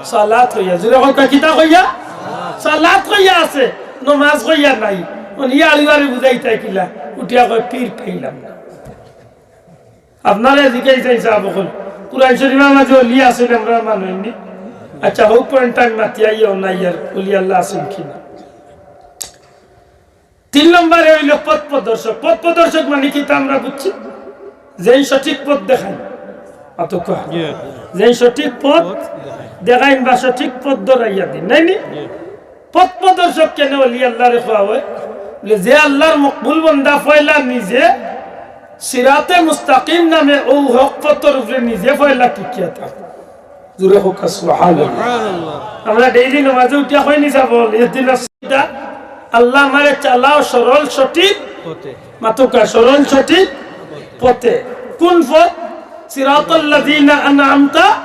সালাত কইয়া।" জোরে কউক্কা, কিতা কইয়া? সালাত কইয়া আছে, নামাজ কইয়া নাই। অন ই আলিবারে বুঝাইতা কিলা? উঠিয়া কয়, "পীর পাইলাম না।" আপনারে জিকাইছইন সাব অকল, কোরআন শরীফর মাঝে ওলি আছে নি, আমরা মানইন নি? আচ্ছা, হউ point আমি মাতিয়া আইয়ার, ওলি আল্লাহ আছইন কিনা। তিন নম্বরে অইলো পথ প্রদর্শক। পথ প্রদর্শক মানি কিতা আমরা বুঝছি? যেইন সঠিক পথ দেখাইন, অত কয়। জি। যেইন সঠিক পথ পথ দেখাইন। দেখাইন বা সঠিক পথ ধরাইয়া দেইন, নায় নি? জি। পথ প্রদর্শক কেনে ওলি আল্লারে কওয়া অয়? বুলে, যে আল্লার মকবুল বন্দা পয়লা নিজে সিরাতে মুস্তাকিম নামে অউ হক পথর উপরে নিজে পয়লা টিকিয়া থাকে। জোরে কউক্কা সুবহানাল্লাহ। সুবহানাল্লাহ। আমরা daily নামাজো উঠিয়া কই নি সাব অকল, ইহদিনাস সিরাত, আল্লাহ আমারে চালাও সরল সঠিক পথে। মাতউক্কা, সরল সঠিক পথে। কোন পথ? সিরাতাল্লাযীনা আনআমতা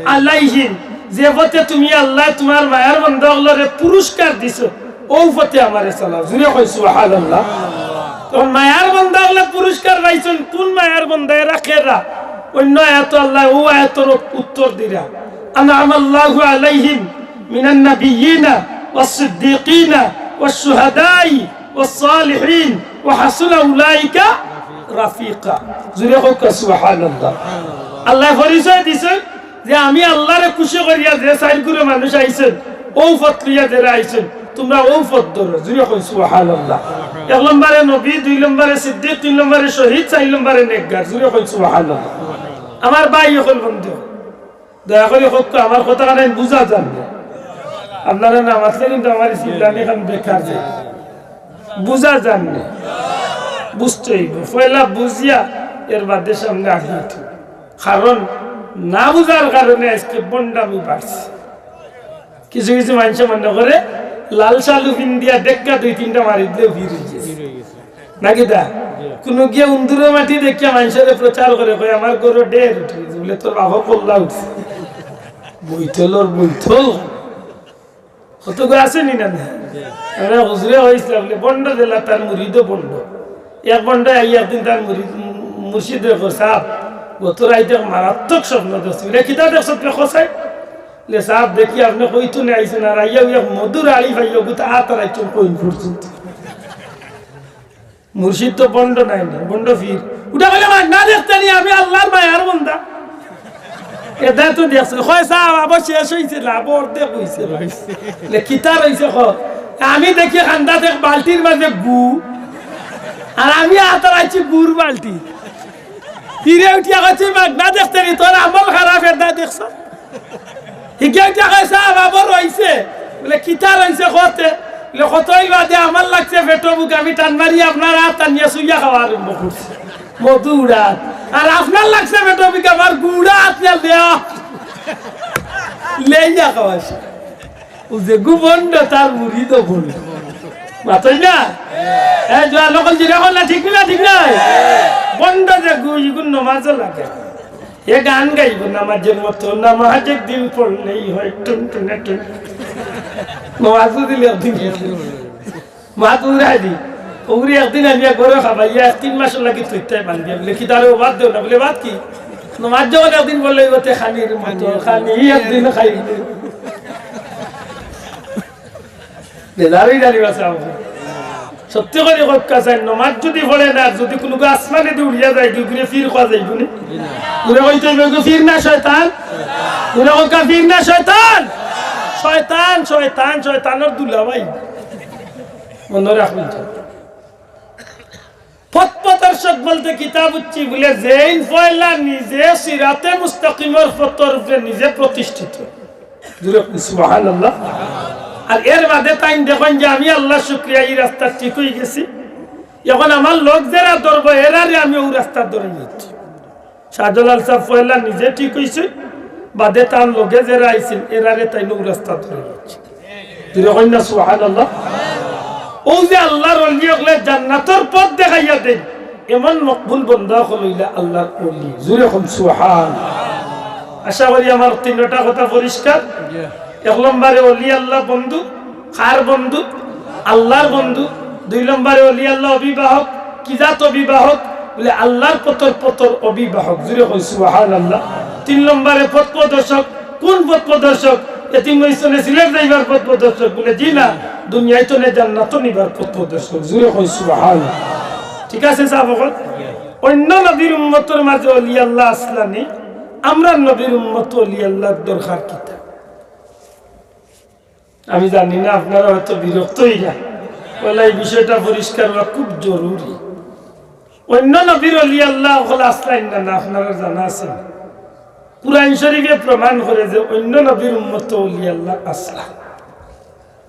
আলাইহিম, যে পথে তুমি আল্লায় তুমার মায়ার বন্দা অকলরে পুরস্কার দিছো, অউ পথে আমারে চালাও। জোরে কই সুবহানাল্লাহ। তখন মায়ার বন্দা অকলে পুরস্কার পাইছইন, কোন মায়ার বন্দা? এরা কেরা? অইন্য আয়াতো আল্লায় অউ আয়াতর উত্তর দিরা, আনআমাল্লাহু আলাইহিম মিনান নাবিয়্যিনা ওয়াস সিদ্দীকিনা ওয়াশ শুহাদাই ওয়াস সালিহিন ওয়া হাসুনা উলাইকা রাফিকা। জোরে কউক্কা সুবহানাল্লাহ। আল্লায় পরিচয় দিছইন যে আমি আল্লারে খুশি করিয়া যে চাইর গুরু মানুষ আইছইন, অউ পথ লইয়া যেরা আইছইন, তুমরা অউ পথ ধরো। জোরে কই সুবহানাল্লাহ। এক নম্বরে নবী, দুই নম্বরে সিদ্দিক, তিন নম্বরে শহীদ, চাইর নম্বরে নেককার। জোরে কই সুবহানাল্লাহ। আমার ভাই অকল, বন্ধু, দয়া করি কউক্কা, আমার কথা কানে বুঝা যার নি? আপনারা না মাতলে কিন্তু আমার এই চিল্লানি খান বেকার যায়। বুঝা যার নি? বুঝতে অইবো। পয়লা বুঝিয়া এর বাদে সামনে আগাইতে অইবো। কারণ না বুঝার কারণে আজকে ভন্ডামি বাড়ছে। কিছু কিছু মানষে মনে করে লাল শালু পিন্দিয়া ডেক্কা দুই তিনটা মারি দিলে ভিড় অইগেছে। নাকি দা? জি। কুনু গিয়া উন্দুরর মাটি দেখিয়া মানষরে প্রচার করে, কয়, "আমার ঘরো ঢের উঠি গেছে।" বুলে, "তোর বাবা পল্লা উঠছে।" বৈতলর বৈতল। কত গো আছে নি না না? জি। আমরা হুজুরে কইছলা বুলে, ভন্ড যেলা তার মুরিদও ভন্ড। এক ভন্ড আইয়া একদিন তার মুরিদ, মুর্শিদরে কয়, "সাব, গত রাইত এক মারাত্মক স্বপ্ন দেখছি।" বুলে, "কিতা দেখছো তুমি কও চাই?" বুলে, "সাব, দেখি আপনে কইতনে আইছইন, আর আইয়া অউ এক মধুর আলি পাইয়া গুতা আত আর আইছইন কইন পর্যন্ত।" মুর্শিদ তো ভন্ড নায় নি, ভন্ড পীর। উঠা কইলে, "না দেখতে নি, আমি আল্লার মায়ার বন্দা।" এ এটা তো দেখছো, কয় সাব, আবার শেষ অইছে না, আবার অর্ধেক অইছে না। লে, কিতা রইছে ক? আমি দেখি কান্দাত এক বালতির মাঝে গু, আর আমি আতার আইছি গুর বালতি। ফিরে উঠিয়া কইছে, "মাগনা দেখতে নি, তোর আমল খারাপ, এটা দেখছো?" হিগে উঠিয়া কয়, "সাব, আবার রইছে।" বলে, "কিতা রইছে কতে?" বলে, "কতই বাদে আমার লাগছে পেটো ভুক, আমি টান মারি আপনার আত টানিয়া চুইয়া খাওয়া আরম্ভ করছি।" মধু উড়াত। আর আপনার লাগছে পেটো ভুক, আমার গু উড়াত নিয়া লেয়া। লেয়া খাওয়াইছে। ও যে গু ভন্ড, তার মুরিদও ভন্ড। মাতই না? এ, জোয়ান অকল যেটা কর না, ঠিক না, ঠিক না? ভন্ড যে গু, ইগুর নমাজও লাগে। এ গান গাইব নমাজের মতো, নমাজ একদিন পড়লেই হয় টুন টুনে টুন। নমাজও দিলে একদিন। মাত উড়াই দি। ওগুলি একদিন আনিয়া ঘরে খাবাইয়া এক তিন মাসের লাগি থইতাই বান্ধিয়া। বলে, "কি তারে ও বাদ দেও না?" বলে, "বাদ কি?" নমাজ যখন একদিন পড়লে ওতে খানির মতো, খানি একদিন খাই। বেজারই জানি বাসা। সত্যি করি কউক্কা চাই, নমাজ যদি পড়ে না, যদি কুনুগু আসমানে দি উড়িয়া যায়, কি ঘুরে ফির কওয়া যাইব নি? ঘুরে কইতে হইব, "গো ফির না শয়তান?" ঘুরে কউক্কা, "ফির না শয়তান?" শয়তান, শয়তান, শয়তানর দুলাভাই। মনো রাখইন তো। পথ প্রদর্শক বলতে কিতা বুঝছি বলে, যেইন পয়লা নিজে সিরাতে মুস্তাকিমর পথর উপরে নিজে প্রতিষ্ঠিত। জোরে কইন সুবহানাল্লাহ। আর এর বাদে তাইন দেখইন যে আমি আল্লাহর শুকরিয়া, ই রাস্তা ঠিক অইগেছি। এখন আমার লগ যেরা ধরবো, এরারে আমি অউ রাস্তা ধরাই দিছি। শাহজালাল সাব পয়লা নিজে ঠিক অইছে, বাদে তান লগে যেরা আইছিল, এরারে তাইন অউ রাস্তা ধরাই দিছে। জোরে কইন না সুবহানাল্লাহ। অউ যে আল্লাহর অলি অকলে জান্নাতর পথ দেখাইয়া দেইন, এমন মকবুল বন্দা অকল অইলা আল্লাহর অলি। জোরে কইন সুবহান। আশা করি আমার তিনটা কথা পরিষ্কার। এক নম্বরে অলি আল্লাহ বন্ধু, কার বন্ধু? আল্লাহর বন্ধু। দুই নম্বরে অলি আল্লাহ অভিভাবক, কি জাত অভিভাবক? বলে, আল্লাহর পথর, পথর অভিভাবক। জোরে কইন সুবহানাল্লাহ। তিন নম্বরে পথ প্রদর্শক। কোন পথ প্রদর্শক? এতিমগঞ্জ তনে সিলেট যাইবার পথ প্রদর্শক? বলে, জি না, দুনিয়াই তনে জান্নাত নিবার পথ প্রদর্শক। জোরে কইন সুবহানাল্লাহ। ঠিক আছে, সাব অকল? অন্য নবীর উম্মতর মাঝে অলি আল্লাহ আছলা নি, আমরার নবীর উম্মত অলি আল্লাহর দরকার কিতা? আমি জানি না, আপনারা হয়তো বিরক্ত অইরা। বলে, এই বিষয়টা পরিষ্কার অওয়া খুব জরুরি। অন্য নবীর অলি আল্লাহ অকল আছলা নি না, না, আপনারার জানা আছে নি? কুরআন শরীফে প্রমাণ করে যে অন্য নবীর উম্মত অলি আল্লাহ আছলা।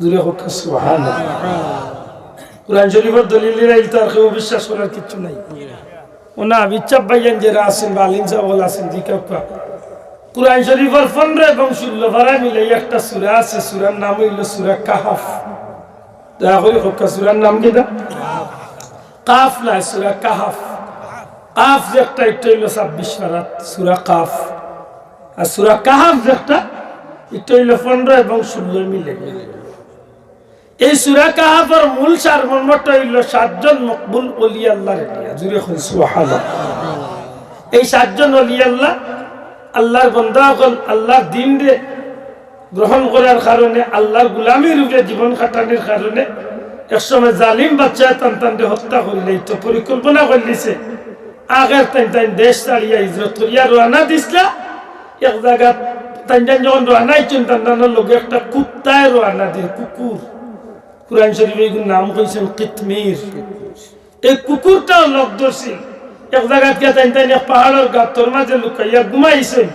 জোরে কউক্কা সুবহানাল্লাহ। কুরআন শরীফর দলিল দিরা ইলতা আর কেউ বিশ্বাস করার কিচ্ছু নাই। অনো হাফিজ সাব ভাইয়াইন যেরা আছইন বা আলিম সাব অকল আছইন, জিকাউক্কা। কুরআন শরীফর পনরো এবং ষোল্ল পারা মিলাই একটা সূরা আছে, সূরার নাম অইলো সূরা কাহাফ। দয়া করি কউক্কা, সূরার নাম কিতা? কাফ নায়, সূরা কাহাফ। কাফ যেটা, ইটা অইলো ছাব্বিশ পারাত, সূরা কাফ। আর সূরা কাহাফ যেটা, ইটা অইলো পনরো এবং ষোল্ল মিলে। এই সূরা কাহাফর মূল সারমর্মটা অইলো সাতজন মকবুল অলি আল্লাহরে নিয়া। জোরে কইন সুবহানাল্লাহ। এই সাতজন অলি আল্লাহ, আল্লাহর বন্দা অকল, আল্লাহর দ্বীনরে গ্রহণ করার কারণে, আল্লাহর গোলামির উপরে জীবন কাটানির কারণে এক সময় জালিম বাদশায় তান তানরে হত্যা করিলাইতো পরিকল্পনা করিলিছে। আখের তাইন তাইন দেশ ছাড়িয়া হিজরত করিয়া রওয়ানা দিছলা। এক জাগাত তাইন তাইন যখন রওয়ানা অইছইন, তান তানর লগে একটা কুত্তায় রওয়ানা দিছে, কুকুর। কুরআন শরীফে ইগুর নাম কইছইন কিতমির। এই কুকুরটাও লগ ধরছিল। এক জাগাত গিয়া তাইন তাইন এক পাহাড়র গাতর মাঝে লুকাইয়া ঘুমাইছইন।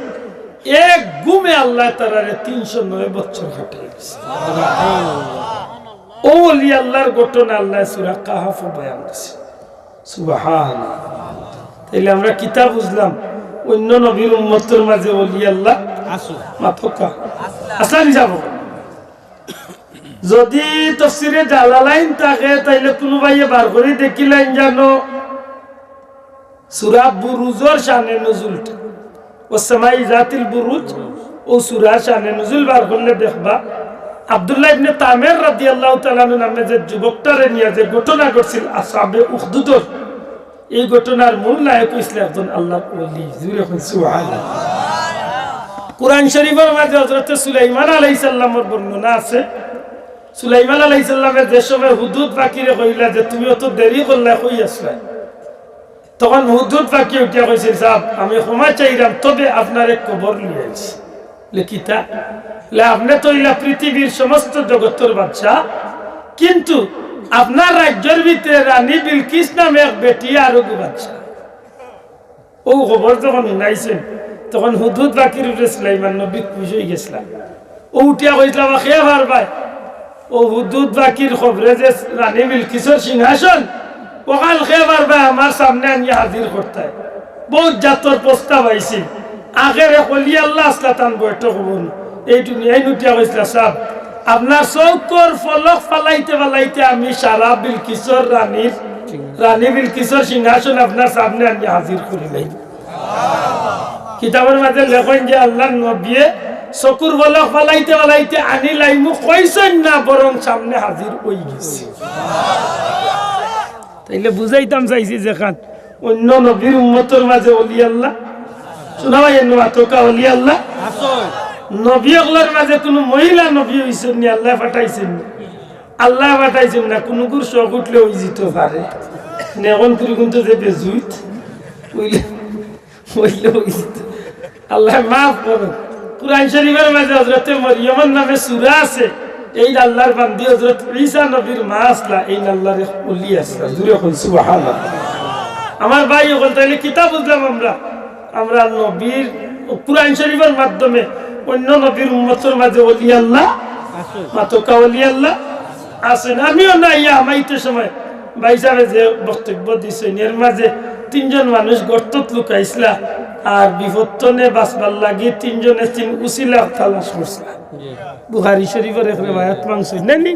এক ঘুমে আল্লায় তারারে তিনশো নয় বছর কাটাই দিছে। অউ অলি আল্লাহর ঘটনা আল্লায় সূরা কাহাফো বয়ান দিছে। সুবহান। তাইলে আমরা কিতা বুঝলাম? অন্য নবীর উম্মতর মাঝে অলি আল্লাহ আছলা নি না? যদি তফসিরে জালালাইন থাকে, তাইলে কুনু ভাইয়ে বার করি দেখিলাইন জানো, সূরা বুরুজর শানে নুজুলটা, ওয়াসসামাই জাতিল বুরুজ, অউ সূরার শানে নুজুল বার করলে দেখবা, আব্দুল্লাহ ইবনে তামের রাদিয়াল্লাহু তাআলা আনহু নামে যে যুবকটারে নিয়া যে ঘটনা ঘটছিল আসহাবে উখদুদর, এই ঘটনার মূল নায়ক অইছলা একজন আল্লাহর ওলি। জোরে কইন সুবহানাল্লাহ। কুরআন শরীফর মাঝে হযরতে সুলাইমান আলাইহিস সালামর বর্ণনা আছে। সুলাইমান আলাইহিস সালামে যে সময় হুদহুদ পাখিরে কইলা যে, "তুমি অত দেরি করলায়, কই আছলায়?" তখন হুদহুদ পাখি উঠিয়া কইছিল, "সাব, আমি ক্ষমা চাইরাম, তবে আপনার এক খবর লইয়া আইছি।" বলে, "কিতা?" বলে, "আপনে তো অইলা পৃথিবীর সমস্ত জগতর বাদশা, কিন্তু আপনার রাজ্যর ভিতরে রানী বিলকিস নামে এক বেটি আরোগু বাদশা।" অউ খবর যখন হুনাইছইন, তখন হুদহুদ পাখির উপরে সুলাইমান নবী খুশ অইগেছলা। অউ উঠিয়া কইছলা, "বা কে পারবায়? অউ হুদহুদ পাখির খবরে যে রানী বিলকিসর সিংহাসন, অখান কে পারবায় আমার সামনে আনিয়া হাজির করতায়?" বউত জাতর প্রস্তাব আইছিল। আখেরে অলি আল্লাহ আছলা তান বৈঠক অইবো। এই দুনিয়াইন উঠিয়া কইছলা, "সাব, আপনার চউখর পলক ফালাইতে ফালাইতে আমি সারা বিলকিসর রানীর, রানী বিলকিসর সিংহাসন আপনার সামনে আনিয়া হাজির করিলাইমু।" কিতাবর মাঝে লেখইন যে আল্লাহর নবীয়ে চকুর পলক ফালাইতে ফালাইতে আনিলাইমু কইছইন না, বরং সামনে হাজির অইগেছে। তাইলে বুঝাইতাম চাইছি যেখান অইন্য নবীর উম্মতর মাঝে অলি আল্লাহ, শুনা ভাই, এর মাতকা অলি আল্লাহ। নবী অকলর মাঝে কুনু মহিলা নবী অইছইন নি, আল্লায় পাঠাইছইন নি। আল্লায় পাঠাইছইন না, কুনুগুর শখ উঠলে অইযিতো পারে। নে অখন করি কিন্তু যে বেজুইত, অইলে, অইলে অইযিতো। আল্লায় মাফ করইন। কুরআন শরীফর মাঝে হযরতে মরিয়মর নামে সূরা আছে। এইন আল্লাহর বান্দি হযরত ঈসা নবীর মা আছলা, এইন আল্লাহর এক অলি আছলা। জুরে কইন সুবহানাল্লাহ। আমার ভাই অকল, তাইলে কিতা বুঝলাম আমরা? আমরা নবীর, কুরআন শরীফর মাধ্যমে অইন্য নবীর উম্মতর মাঝে অলি আল্লাহ, মাতকা অলি আল্লাহ আছইন। আমিও না ইয়া হামাইতে সময় ভাইসাবে যে বক্তব্য দিছইন, এর মাঝে তিনজন মানুষ গর্তত লুকাইছলা, আর বিপদ তনে বাঁচবার লাগি তিনজনে তিন উছিলা তালাশ করছলা। বুখারী শরীফর এক রেওয়ায়াত মানছইন, নায়নি?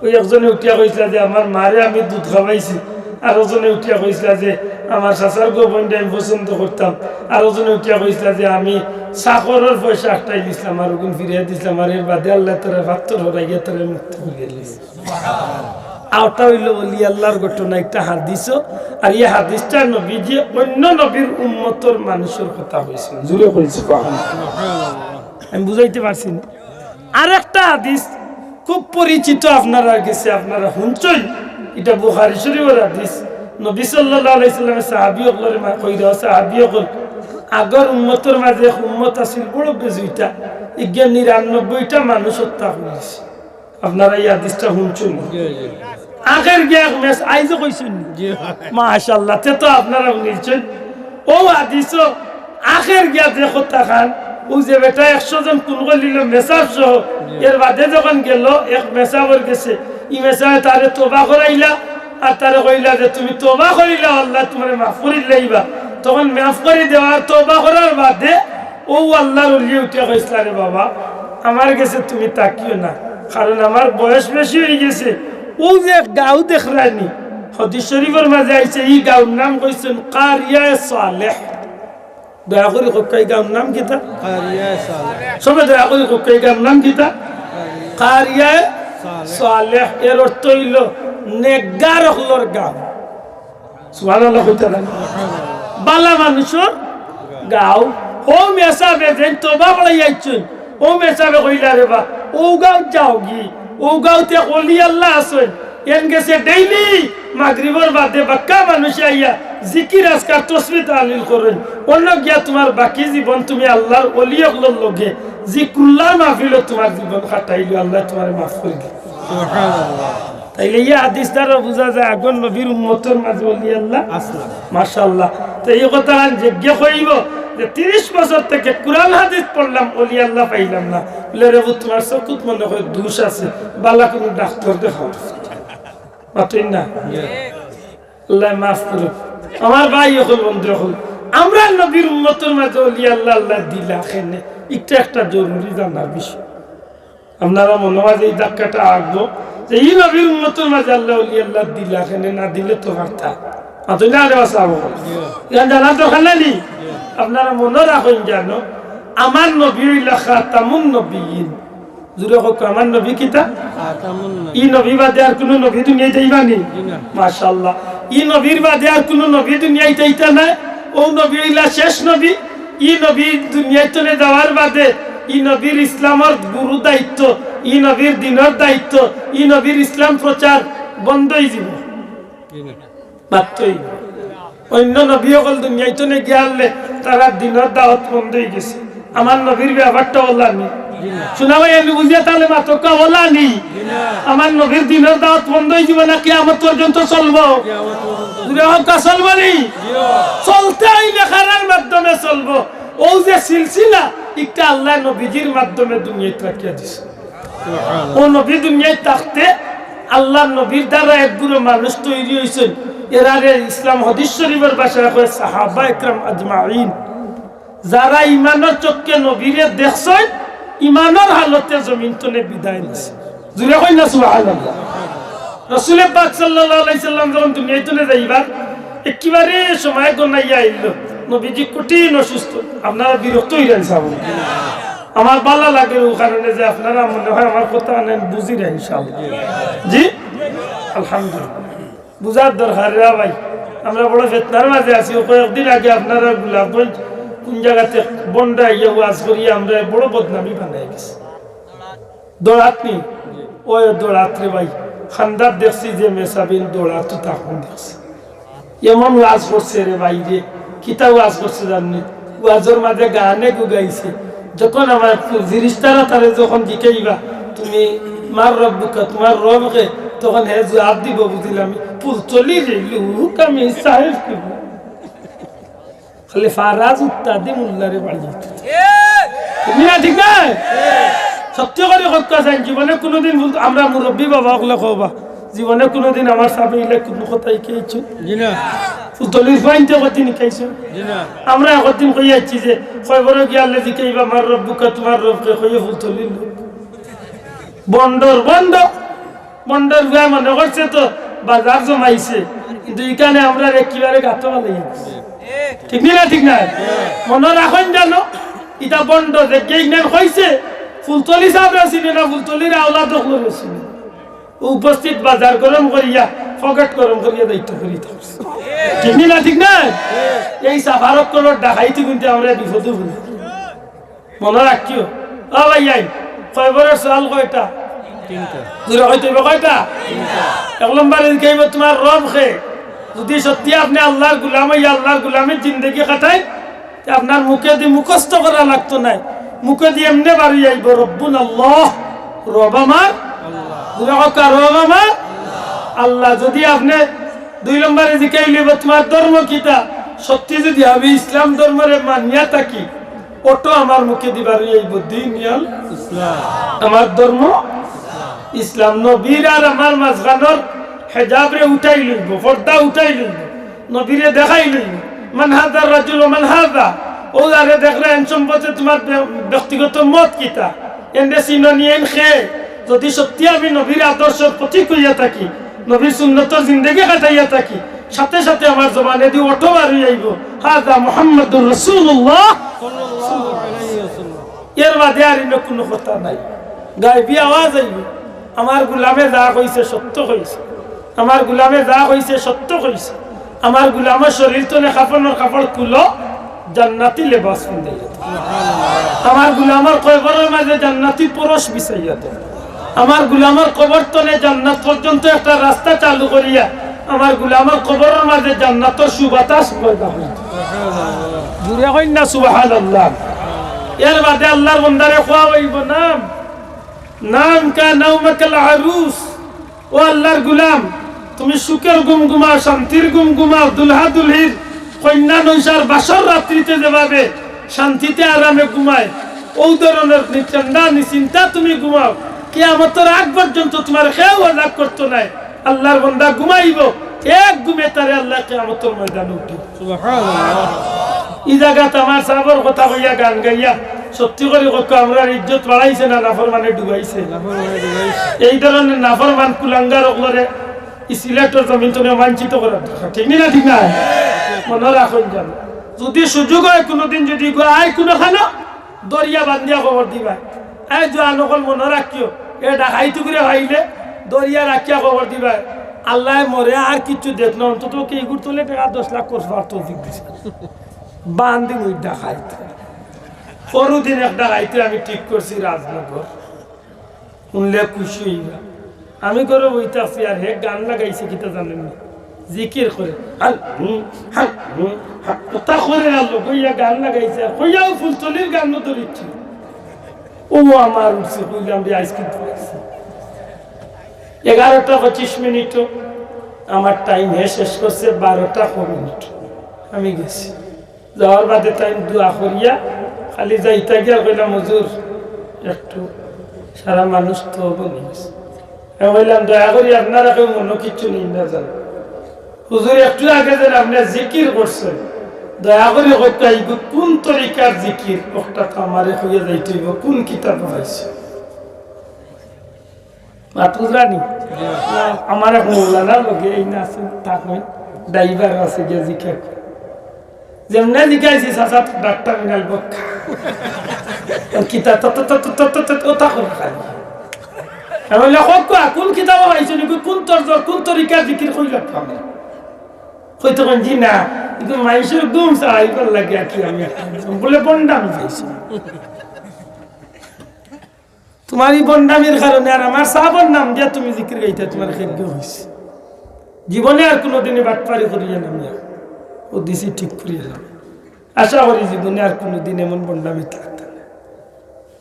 অউ একজনে উঠিয়া কইছলা যে, "আমার মারে আমি দুধ খাওয়াইছি।" আরোজনে উঠিয়া কইছলা যে, "আমার চাচার গো বইনরে আমি পছন্দ করতাম।" আরোজনে উঠিয়া কইছলা যে, "আমি চাকরর পয়সা আটকাই দিছলাম, আর অগুন ফিরাই দিছলাম, আর এর বাদে আল্লায় তারারে পাত্থর হরাইয়া তারারে মুক্ত করিয়া দিছে।" অউটা অইলো অলি আল্লাহর ঘটনা, একটা হাদিসও। আর ই হাদিসটা নবীজিয়ে অইন্য নবীর উম্মতর মানুষর কথা কইছইন। জুরে কইন সুবহানাল্লাহ। আমি বুঝাইতে পারছি নি? আরেকটা হাদিস খুব পরিচিত আপনারার গেছে, আপনারা হুনছইন, ইটা বুখারী শরীফর হাদিস। নবী সাল্লাল্লাহু আলাইহি সাল্লামে সাহাবী অকলরে মা-, কইরা, সাহাবী অকল, আগর উম্মতর মাঝে এক উম্মত আছিল বড় বেজুইতা, ইগিয়ে নিরানব্বইটা মানুষ হত্যা করিছে। আপনারা ই হাদিসটা হুনছইন? জি, জি। আখের গিয়া এক মেস-, আইজও কইছইন নি? জি। মাশাআল্লাহ, তে তো আপনারা হুনছইন। অউ হাদিসও আখের গিয়া যে কথাখান, অউ যে বেটায় একশো জন খুন করিলিলো মেসাব সহ, জি। এর বাদে যখন গেলো এক মেসাবর গেছে, ই মেসাবে তারে তওবা করাইলা, আর তারে কইলা যে, "তুমি তওবা করিলাও, আল্লায় তুমারে মাফ করিলাইবা।" তখন মাফ করি দেওয়ার, তওবা করার বাদে অউ আল্লাহর অলিয়ে উঠিয়া কইছলা, "রে বাবা, আমার গেছে তুমি থাকিও না, কারণ আমার বয়স বেশি অইগেছে।" অউ যে এক গাউ দেখরায়নি, হাদিস শরীফর মাঝে আইছে, ই গাউর নাম কইছইন কারিয়ায়ে সালেহ। দয়া করি কউক্কা, ই গাউর নাম কিতা? কারিয়ায়ে সালেহ। সবে দয়া করি কউক্কা, ই গাউর নাম কিতা? কারিয়ায়ে সালেহ। এর অর্থ অইলো নেকগার অকলর গাউ। সুবহানাল্লাহ কইতা না? বালা মানুষর গাউ। অউ মেসাবে যেইন তওবা পড়াই আইছইন, অউ মেসাবে কইলা, "রে বা, অউ গাউত যাওগি, অউ গাউত এক অলি আল্লাহ আছইন, এন গেছে ডেইলি মাগরিবর বাদে বাক্কা মানুষে আইয়া জিকির আজকার তসবিহ তাহলিল করইন। অনো গিয়া তুমার বাকি জীবন তুমি আল্লাহর অলি অকলর লগে জিকরুল্লাহ মাহফিলো তুমার জীবন কাটাইলো, আল্লায় তুমারে মাফ করি দিলা।" সুবহানাল্লাহ। তাইলে ই হাদিস দ্বারা বুঝা যায়, আগর নবীর উম্মতর মাঝে অলি আল্লাহ আছলা। মাশাআল্লাহ। তো ই কথাখান যেগিয়ে কইবো যে তিরিশ বছর থাকি কুরআন হাদিস পড়লাম, অলি আল্লাহ পাইলাম না, বলে, "রে বা, তুমার চকুত মনে অয় দোষ আছে, বালা কুনু ডাক্তর দেখাও।" মাতইন না? আল্লায় মাফ করুক। আমার ভাই অকল, বন্ধু অকল, আমরার নবীর উম্মতর মাঝে অলি আল্লাহ আল্লায় দিলা কেনে? ইটা একটা জরুরি জানার বিষয়। আপনারা মনো মাঝে ই ধাক্কাটা আঁকবো যে ই নবীর উম্মতর মাঝে আল্লায় অলি আল্লাহ দিলা কেনে, না দিলে তো পারতা। মাতইন না রে বা সাব অকল। ইখান জানার দরকার নায়নি? আপনারা মনো রাখইন জানো, আমার নবী অইলা খাতামুন নবিয়্যিন। জুরে কউক্কা, আমার নবী কিতা? খাতামুন নবী। ই নবী বাদে আর কুনু নবী দুনিয়াত আইবা নি? জি না। মাশাআল্লাহ। ই নবীর বাদে আর কুনু নবী দুনিয়াত আইতা নায়। অউ নবী অইলা শেষ নবী। ই নবী দুনিয়াত তনে যাওয়ার বাদে ই নবীর ইসলামর গুরু দায়িত্ব, ই নবীর দ্বীনর দায়িত্ব, ই নবীর ইসলাম প্রচার বন্ধ অইযিবো। জি না। বাদ অইযিবো। অইন্য নবী অকল দুনিয়াইত নে গিয়ালে তারার দিনর দাওয়াত বন্ধ অইগেছে। আমার নবীর ব্যাপারটা অলা নি। শুনা ভাই, আমি বুঝিয়া তাইলে মাতউক্কা অলা নি। আমার নবীর দিনর দাওয়াত বন্ধ অইযিবো না, কিয়ামত পর্যন্ত চলবো? জুরে কউক্কা, চলবো নি? চলতে অইলে কারার মাধ্যমে চলবো। অউ যে সিলসিলা, ইটা আল্লায় নবীজির মাধ্যমে দুনিয়াইত রাখিয়া দিছে। অউ নবী দুনিয়াইত থাকতে আল্লার নবীর দ্বারা একগুলো মানুষ তৈরি অইছইন। এরারে ইসলাম হাদিস শরীফর ভাষায় কয় সাহাবা একরাম আজমাইন, যারা ইমানর চক্ষে নবীরে দেখছইন, ইমানর হালতে জমিন তনে বিদায় নিছে। জুরে কইন না সুবহানাল্লাহ। রসুলে পাক সাল্লাল্লাহু আলাইহি সাল্লাম যখন দুনিয়াইত তনে যাইবার একেবারে সময় গনাইয়া আইল, নবীজি কঠিন অসুস্থ। আপনারা বিরক্ত অইরা নি সাব? আমার ভালা লাগের অউ কারণে যে আপনারা মনে হয় আমার কথা আনেন বুঝিরা ইনশাআল্লাহ। জি, আলহামদুলিল্লাহ। বুঝার দরকার রে ভাই, আমরা বড় ফিতনার মাঝে আছি। অউ কয়েকদিন আগে আপনারা গোলাপগঞ্জ কুন জাগাতে ভন্ড আইয়া ওয়াজ করিয়া আমরারে বড় বদনামি বানাই গেছে। দৌড়াত নি? ওই দৌড়াত রে ভাই, খান্দাত দেখছি যে মেসাবিন দৌড়াত তো তখন দেখছি। এমন ওয়াজ করছে রে ভাই রে, কিতা ওয়াজ করছে জাননি? ওয়াজর মাঝে গান এগু গাইছে। যখন আমার ফিরিস্তারা তারে যখন জিকাইবা, "তুমি মার রব্বুকা, তুমার রব কে?" তখন হে জুয়াব দিবো, "বুঝিলাম, ফুলতলি রে লুক আমি সাহেব কিবলা।" খালি ফারাজ উত্তাদি মোল্লারে বাড়ি যাইতে। ঠিক না, ঠিক না? সত্যি করি কউক্কা চাইন, জীবনে কুনুদিন ভুল, আমরা মুরব্বি বাবা অকলে কওবা, জীবনে কুনুদিন আমার সাবে ইলা কুনু কথা হিকাইছো? জি না। ফুলতলির ফুয়াইন্তে কদিন হিকাইছো? জি না। আমরা একদিন কইয়া আইছি যে, কয়বরো গিয়া আল্লায় জিকাইবা, "মার রব্বুকা, তুমার রব কে?" কইয়া ফুলতলির লোক। ভন্ডর ভন্ড। ভন্ডর ফুয়ায় মনে করছে তো বাজার জমাইছে, কিন্তু ইখানে আমরারে একেবারে গাতো ফালাই দিছে। ঠিক নি না, ঠিক না? মনো রাখইন জানো, ইটা ভন্ড যে গেইনার কইছে, ফুলতলি সাবরে চিনে না, ফুলতলির আওলাদ অকলরে চিনে। উপস্থিত বাজার গরম করিয়া, পকেট গরম করিয়া দায়িত্ব করি থাকছে। ঠিক নি না, ঠিক না? এই সাফারক করার ডাকাইতি কিন্তু আমরা বিপদে পড়ি। মনো রাখিও। ও ভাইয়াইন, কয়বরর সওয়াল কয়টা? তিনটা। জুরে কইতে অইবো কয়টা? তিনটা। এক নম্বরে জিকাইবো তুমার রব কে। যুদি সত্যি আপনে আল্লার গুলাম অইয়া আল্লার গুলামির জিন্দেগি কাটাইন, তে আপনার মুখেদি মুখস্থ করা লাগতো নায়, মুখেদি এমনে বারই আইবো, "রব্বুনা আল্লাহ, রব আমার।" জুরে কউক্কা, "রব আমার আল্লাহ।" যুদি আপনে দুই নম্বরে জিকাইলে, "তুমার ধর্ম কিতা?" সত্যি যুদি আমি ইসলাম ধর্মরে মানিয়া থাকি, অটো আমার মুখেদি বারই আইবো, "দীনি আল ইসলাম।" আমার ধর্ম ইসলাম। নবীর আর আমার মাঝখানর হেজাবরে উঠাই লইবো, পর্দা উঠাই লইবো, নবীরে দেখাই লইবো, "মান হাযার রাজুল ওয়া মান হাযা?" অউ যারে দেখরায়, এন সম্পর্কে তুমার ব্য-, ব্যক্তিগত মত কিতা? এনরে চিনো নি, এন কে? যুদি সত্যি আমি নবীর আদর্শর পথিক অইয়া থাকি, নবীর সুন্নতর জিন্দেগি কাটাইয়া থাকি, সাথে সাথে আমার জবানেদি অটো বারই আইবো, "হাযা মুহাম্মাদুর রাসূলুল্লাহ।" এর বাদে আর ইনো কুনু কথা নাই। গাইবি আওয়াজ আইবো, "আমার গুলামে যা কইছে সত্য কইছে, আমার গুলামে যা কইছে সত্য কইছে, আমার গুলামর শরীর তনে কাফনর কাপড় খুলো, জান্নাতি লেবাস পিন্দাইয়া দেও। আমার গুলামর কবরর মাঝে জান্নাতি ফরশ বিছাইয়া দেও। আমার গুলামর কবর তনে জান্নাত পর্যন্ত একটা রাস্তা চালু করিয়া আমার গুলামর কবরর মাঝে জান্নাতর সুবাতাস পয়দা করি দেও।" জুরে কইন না সুবহানাল্লাহ। এর বাদে আল্লার বন্দারে কওয়া অইবো, "নাম, নাম কা নাওমাকাল আরুস।" ও আল্লার গুলাম, তুমি সুখের ঘুম ঘুমাও, শান্তির ঘুম ঘুমাও, দুলহা দুলহির, কইন্যা নৈশার বাসর রাত্রিতে যেভাবে শান্তিতে আরামে ঘুমায়, অউ ধরনর নিশ্চিন্তা, নিশ্চিন্তা তুমি ঘুমাও। কিয়ামতর আগ পর্যন্ত তুমারে কেউ আজাব করতো নায়। আল্লার বন্দা ঘুমাইবো, এক ঘুমে তারে আল্লায় কিয়ামতর ময়দানো উঠাইবো। সুবহানাল্লাহ। ই জাগাত আমার সাবর কথা কইয়া গান গাইয়া, সত্যি করি কউক্কা, আমরার ইজ্জত বাড়াইছে না নাফরমানে ডুবাইছে? নাফরমানে ডুবাইছে। এই ধরনর নাফরমান কুলাঙ্গার অকলরে ই সিলেটর জমিন তনে বঞ্চিত করার দরকার, ঠিক নি না? ঠিক না? মনো রাখইন জানো, যুদি সুযোগ অয় কুনুদিন যুদি গো আয় কুনুখানো, দড়িয়া বান্ধিয়া কবর দিবায়। এই জোয়ান অকল মনো রাখিও, এ ডাকাইত অগুরে পাইলে দড়িয়া রাখিয়া কবর দিবায়। আল্লায় মরে আর কিচ্ছু দেউক না, অন্তত কি ইগুর তলে টেকা দশ লাখ খরচ করার তৌফিক দিছে। বান্দি ওই ডাকাইত। পরদিন এক ডাকাইতরে আমি ঠিক করছি রাজনগর। হুনলে খুশি অইবা। আমি ঘরো বই থাকছি আর হে গান লাগাইছে, কিতা জানইন নি? জিকির করে, হাল, হুম, হাল, হুম, হাল। কথা করে আর লোক ইয়া গান লাগাইছে, আর কইয়াও ফুলতলির গান ধরিছে। ও আমার উঠছে, কইলাম রে, আইজ কিন্তু পাইছি। এগারোটা পঁচিশ মিনিটও আমার টাইম হে শেষ করছে, বারোটা ক মিনিট আমি গেছি। যাওয়ার বাদে তাইন দোয়া করিয়া খালি যাইতা গিয়া কইলাম, "হুজুর, একটু সারা মানুষ তো বলি গেছে।" আমি কইলাম, "দয়া করি আপনারা কেউ মনো কিচ্ছু নেই না জানো। হুজুর একটু আগে যেন আপনি জিকির করছেন, দয়া করি কইতা ইগু কোন তরিকার জিকির, ওটা তো আমারে কইয়া যাইতে হইব, কোন কিতাব পাইছে?" মাত বুঝলানি? আমার এক মৌলানা লগে এই না আছে, তা কই, ড্রাইভার আছে গিয়া জিকির। যেমনে জিকাইছি, চাচা তো ডাক্তার মিনাল বক্কা। ওর কিতা ত-, ত-, ত-, ত-, ত-, ত-, ওটা করে খালি। আমি বললাম, "হোক কোয়া, কোন কিতাব পাইছো নি? কোন তর্জ-, কোন তরিকা জিকির কইলা তো আমরা?" কইতে কইন, "জি না, কিন্তু মানুষের ঘুম চালাইবার লাগে আর কি আমি একটা।" বলে, "বন্ডামি পাইছি।" তোমার এই বন্ডামির কারণে আর আমার সাহাবার নাম দিয়া তুমি জিকির গাইতা, তোমার খেলকে হইছে। জীবনে আর কোনোদিনই বাটপারি করিয়া না মিয়া। ও দিছি ঠিক করিয়া না। আশা করি জীবনে আর কোনোদিন এমন বন্ডামি থাকতে না।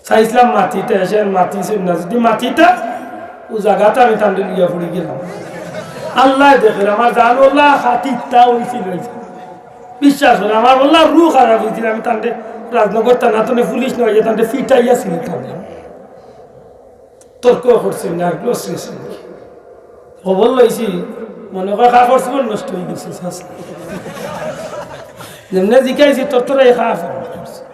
চাইছিলাম মাতিতে, এসে আর মাতিছইন না। যদি মাতিতা, ও জাগাতে আমি তান্ডে লইয়া পড়ি গেলাম। আল্লাহ দেখের, আমার জান ওলা হাতিতা হইছিল। বিশ্বাস করে, আমার ওলা রু খারাপ হইছিল। আমি তান্ডে রাজনগর থানা তনে পুলিশ নয়, তান্ডে ফিটাইয়া ছিল তান্ডে। তর্ক করছে না, গ্লোস গেছে নাকি? খবর লইছি, মনে কয় কাপড় চোপড় নষ্ট হয়ে গেছে, শাস্তি। যেমনে জিকাইছি, তোর তোরা এই কাপড় করছে।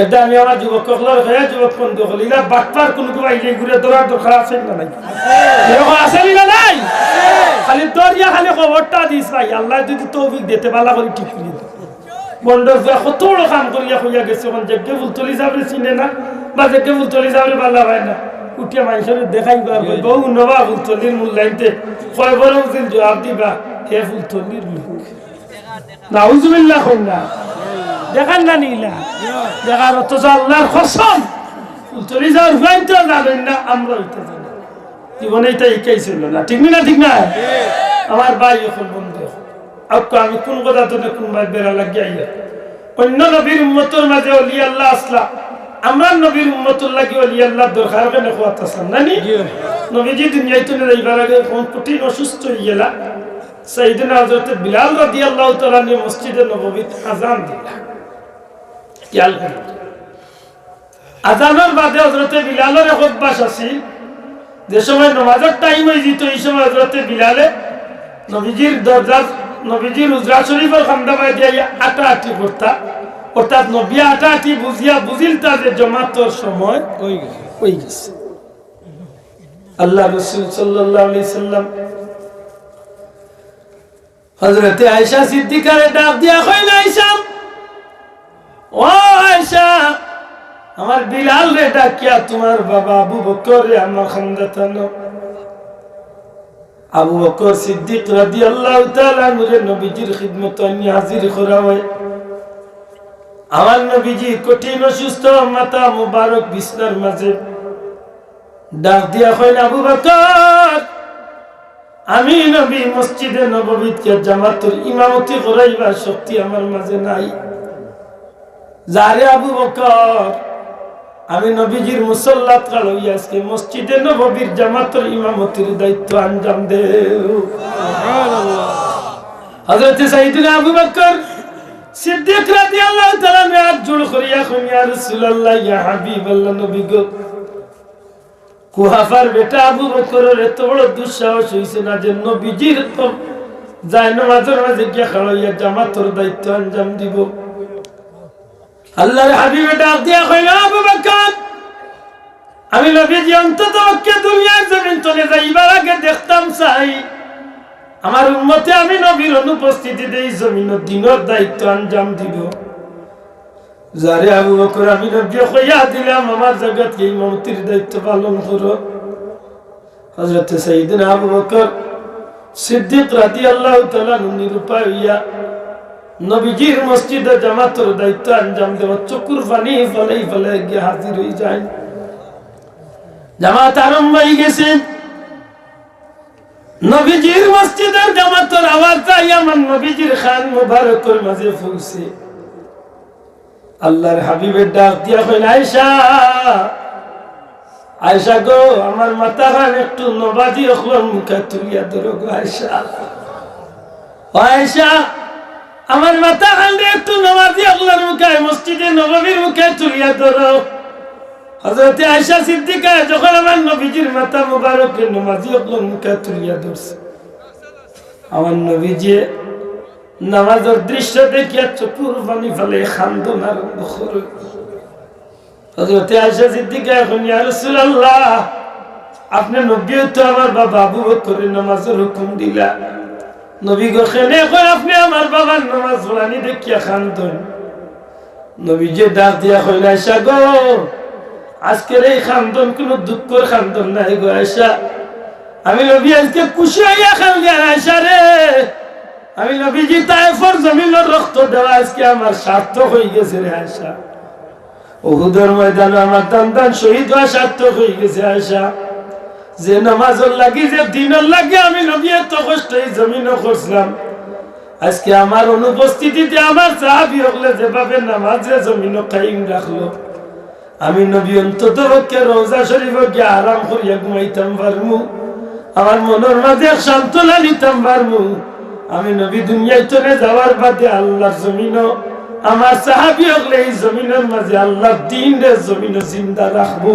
এটা আমি আমার যুবক সকলের হয়ে যুবক বন্ধু হল, ইলা বাটপার কোন কেউ আইলে ঘুরে ধরার দরকার আছে না নাই? এরকম আছে নি না নাই? খালি দরিয়া খালি খবরটা দিস ভাই, আল্লাহ যদি তৌফিক দিতে পারলা করি ঠিক করি দিত। বন্ডর যে কত বড় কাম করিয়া কইয়া গেছে, এখন যেকে ফুলতলি সাবরে চিনে না, বা যেকে ফুলতলি সাবরে বালা হয় না, উঠিয়া মানুষের দেখাইবা, কইবা, "ও নবা ফুলতলির মূল্যায়নতে কয় বড় উচিত জবাব দিবা, হে ফুলতলির লোক।" নাউজুবিল্লাহ কইন না। দেখার না নিলা? দেখার অথচ আল্লাহর কসম, ফুলতলি যাওয়ার উপায় তো জানেন না, আমরা হইতে জানি। জীবনে এটা শিখাইছিল না, ঠিক না? ঠিক না? আমার ভাই এখন বন্ধু এখন। আউক্কা আমি কোন কথা তো কোন ভাই বেড়া লাগিয়া আইয়া। অন্য নবীর উম্মতর মাঝে অলি আল্লাহ আসলা, আমরা নবীর উম্মতর লাগি অলি আল্লাহর দরকার কেন খোয়াত আসলাম না নি? জি। নবীজি দুনিয়ায় তো যাইবার আগে কোন কঠিন অসুস্থ হয়ে গেলা। সাইয়েদনা হযরতে বিলাল রাদিয়াল্লাহু তাআলা আনহু মসজিদে নববীত আজান দিলা। খেয়াল করুন। আজানর বাদে হযরতে বিলালর এক অভ্যাস আছিল, যে সময় নামাজর টাইম হয়ে যেত, এই সময় হযরতে বিলালে নবীজির দরজার, নবীজির হুজরা শরীফর কান্দা বায় দিয়া আটাআটি করতা, অর্থাৎ নবী আটাআটি বুঝিয়া বুঝিলতা যে জমাতর সময় হয়ে গেছে। হয়ে গেছে। আল্লাহ রসুল সাল্লাল্লাহু আলাইহি সাল্লাম হযরতে আয়েশা সিদ্দিকারে ডাক দিয়া কইলা, "আয়েশা, ও আয়েশা, আমার বিলালরে ডাকিয়া তোমার বাবা আবু বকররে আমার কান্দাত আনো।" আবু বকর সিদ্দিক রাদিয়াল্লাহু তাআলা আনহুরে নবীজির খিদমত আনি হাজির করা হয়। আমার নবীজি কঠিন অসুস্থ, মাথা মুবারক বিছনার মাঝে। ডাক দিয়া কইন, "আবু বকর, আমি নবী মসজিদে নববীত গিয়া জামাতর ইমামতি করাইবার শক্তি আমার মাঝে নাই। যারে আবু বকর, আমি নবীজির মুসল্লাত খাড়া অইয়া আজকে মসজিদে নববীর জামাতর ইমামতির দায়িত্ব আঞ্জাম দেও।" সুবহানাল্লাহ। হযরতে সাইয়েদনা আবু বকর সিদ্দিক রাদিয়াল্লাহু তাআলা আনহু হাত জোড় করিয়া কইন, "ইয়া রাসূলুল্লাহ, ইয়া হাবিবাল্লাহ, নবী গো, কুহাফার বেটা আবু বকরর এত বড় দুঃসাহস হইছে না যে নবীজির তো জায়নামাজর মাঝে গিয়া খাড়া অইয়া জামাতর দায়িত্ব আঞ্জাম দিব।" আল্লাহর হাবিবে ডাক দিয়া কইলা, "আবু বকর, আমি নবীজি অন্তত পক্ষে দুনিয়ার জমিন তনে যাইবার আগে দেখতাম চাই, আমার উম্মতে আমি নবীর অনুপস্থিতিতে এই জমিন দ্বীনর দায়িত্ব আঞ্জাম দিব। যারে আবু বকর আমি নবী কইয়া দিলাম, আমার জাগাত গিয়া ইমামতির দায়িত্ব পালন করো।" হযরতে সাইয়েদনা আবু বকর সিদ্দিক রাদিয়াল্লাহু তাআলা আনহু নিরুপায় হইয়া নবীজির মসজিদে জামাতর দায়িত্ব আঞ্জাম দেওয়া চকুর পানি ফালাই ফালাই গিয়া হাজির হয়ে যায়। জামাত আরম্ভ হয়ে গেছে। নবীজির মসজিদর জামাতর আওয়াজ আইয়া আমার নবীজির কান মুবারকর মাঝে পৌঁছে। আল্লাহর হাবিবে ডাক দিয়া কইন, "আয়েশা, আয়েশা গো, আমার মাথাখান একটু নমাজি অকলর মুখায় তুলিয়া ধরো গো আয়েশা। ও আয়েশা, আমার মাথাখান একটু নমাজি অকলর মুখায়, মসজিদে নববীর মুখায় তুলিয়া ধরো।" হযরতে আয়েশা সিদ্দিকায় যখন আমার নবীজির মাথা মুবারকরে নমাজি অকলর মুখায় তুলিয়া ধরছে, আমার নবীজিয়ে নামাজর দৃশ্য দেখিয়া চকুর পানি ফালাইয়া কান্দন আরম্ভ করইন। হযরতে আয়েশা সিদ্দিকায় কইন, "ইয়া রাসূলুল্লাহ, আপনে নবীয়ে তো আমার বাবা আবু বকরর নামাজর হুকুম দিলা। নবী গো, কেনে কইন আপনে আমার বাবার নামাজ পড়ানি দেখিয়া কান্দইন?" নবীজিয়ে ডাক দিয়া কইলা, "আয়েশা গো, আজকের এই কান্দন কুনু দুঃখর কান্দন নায় গো আয়েশা। আমি নবী আজকে খুশি অইয়া কান্দিয়ার আয়েশা রে। আমি নবীজি তায়েফর জমিনর রক্ত দেওয়া আজকে আমার সার্থক অইগেছে রে আয়েশা। উহুদর ময়দানো আমার দান দান শহীদ অওয়া সার্থক অইগেছে আয়েশা। যে নামাজর লাগি, যে দ্বীনর লাগি আমি নবী এত কষ্ট এই জমিনো করছিলাম, আজকে আমার অনুপস্থিতিতে আমার সাহাবী অকলে যেভাবে নামাজরে জমিনো কায়েম রাখলো, আমি নবী অন্তত পক্ষে রওজা শরীফো গিয়া আরাম করিয়া ঘুমাইতাম পারমু, আমার মনর মাঝে এক সান্ত্বনা নিতাম পারমু। আমি নবী দুনিয়া তনে যাওয়ার বাদে আল্লাহর জমিনো আমার সাহাবী অকলে এই জমিনর মাঝে আল্লাহর দ্বীনরে জমিনো জিন্দা রাখবো।"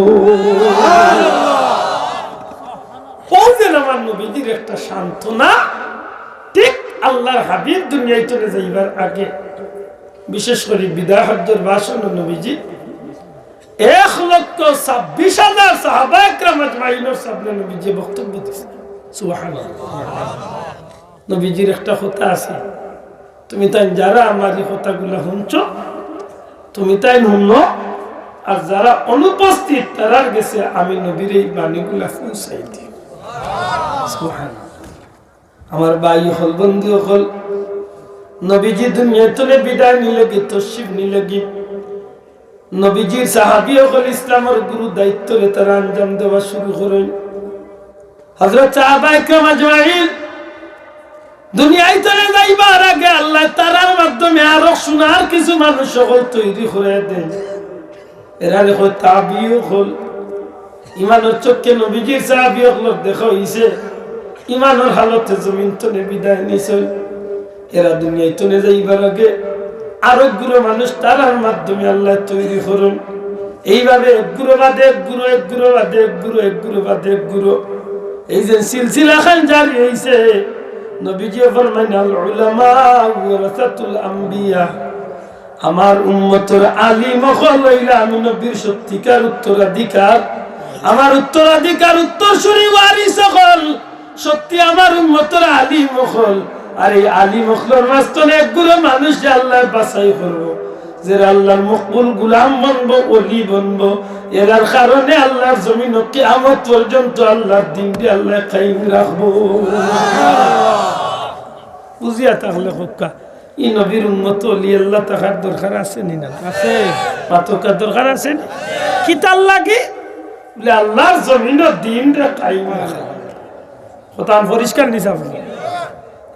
অউ যে আমার নবীজির একটা সান্ত্বনা, ঠিক আল্লাহর হাবিব দুনিয়া তনে যাইবার আগে, বিশেষ করি বিদায় হজ্জর ভাষণো নবীজি এক লক্ষ ছাব্বিশ হাজার সাহাবা একরাম আজমাইনর সামনে নবীজি বক্তব্য দিছে। সুবহানাল্লাহ। নবীজির একটা কথা আছে, "তুমি তাইন যারা আমার এই কথাগুলা হুনছো, তুমি তাইন হুনো, আর যারা অনুপস্থিত তারার গেছে আমি নবীর এই বাণীগুলা পৌঁছাই দিও।" সুবহানাল্লাহ। আমার ভাই অকল, বন্ধু অকল, নবীজি দুনিয়া তনে বিদায় নিলে কি, তশরিফ নিলে কি, নবীজির সাহাবী অকল ইসলামর গুরু দায়িত্বরে তারা আঞ্জাম দেওয়া শুরু করইন। হযরত সাহাবা একরাম আজমাইন দুনিয়া তনে যাইবার আগে আল্লায় তারার মাধ্যমে আরো সোনার কিছু মানুষ অকল তৈরি করাইয়া দেইন। এরারে কয় তাবিঈ অকল। ইমানর চক্ষে নবীজির সাহাবী অকলর দেখা অইছে, ইমানর হালতে জমিন তনে বিদায় নিছইন। এরা দুনিয়া তনে যাইবার আগে আরো গুরু মানুষ তারার মাধ্যমে আল্লায় তৈরি করইন। এইভাবে এক গুরু বাদে এক গুরু, এক গুরু বাদে এক গুরু, এক গুরু বাদে এক গুরু, এই যে সিলসিলা খান জারি অইছে, নবীজিয়ে ফরমাইন, "আল উলামা ওয়ারাসাতুল আম্বিয়া।" আমার উম্মতর আলিম অকল অইলা আমি নবীর সত্যিকার উত্তরাধিকার। আমার উত্তরাধিকার, উত্তরসূরি, ওয়ারিস অকল সত্যি আমার উম্মতর আলিম অকল। আর এই আলিম অকলর মাঝখানো এক গুরু মানুষ যে আল্লায় বাছাই করবো, যেরা আল্লাহর মকবুল গুলাম বনবো, ওলি বনবো, এরার কারণে আল্লাহর জমিনো কিয়ামত পর্যন্ত আল্লাহর দ্বীনরে আল্লায় কায়েম রাখবো। বুঝিয়া থাকলে কউক্কা, ই নবীর উম্মত অলি আল্লাহ থাকার দরকার আছে নি না? আছে। মাতউক্কা, দরকার আছে নি? কিতার লাগি? বুলে, আল্লাহর জমিনো দ্বীনরে কায়েম রাখা। কথা পরিষ্কার নি সাব?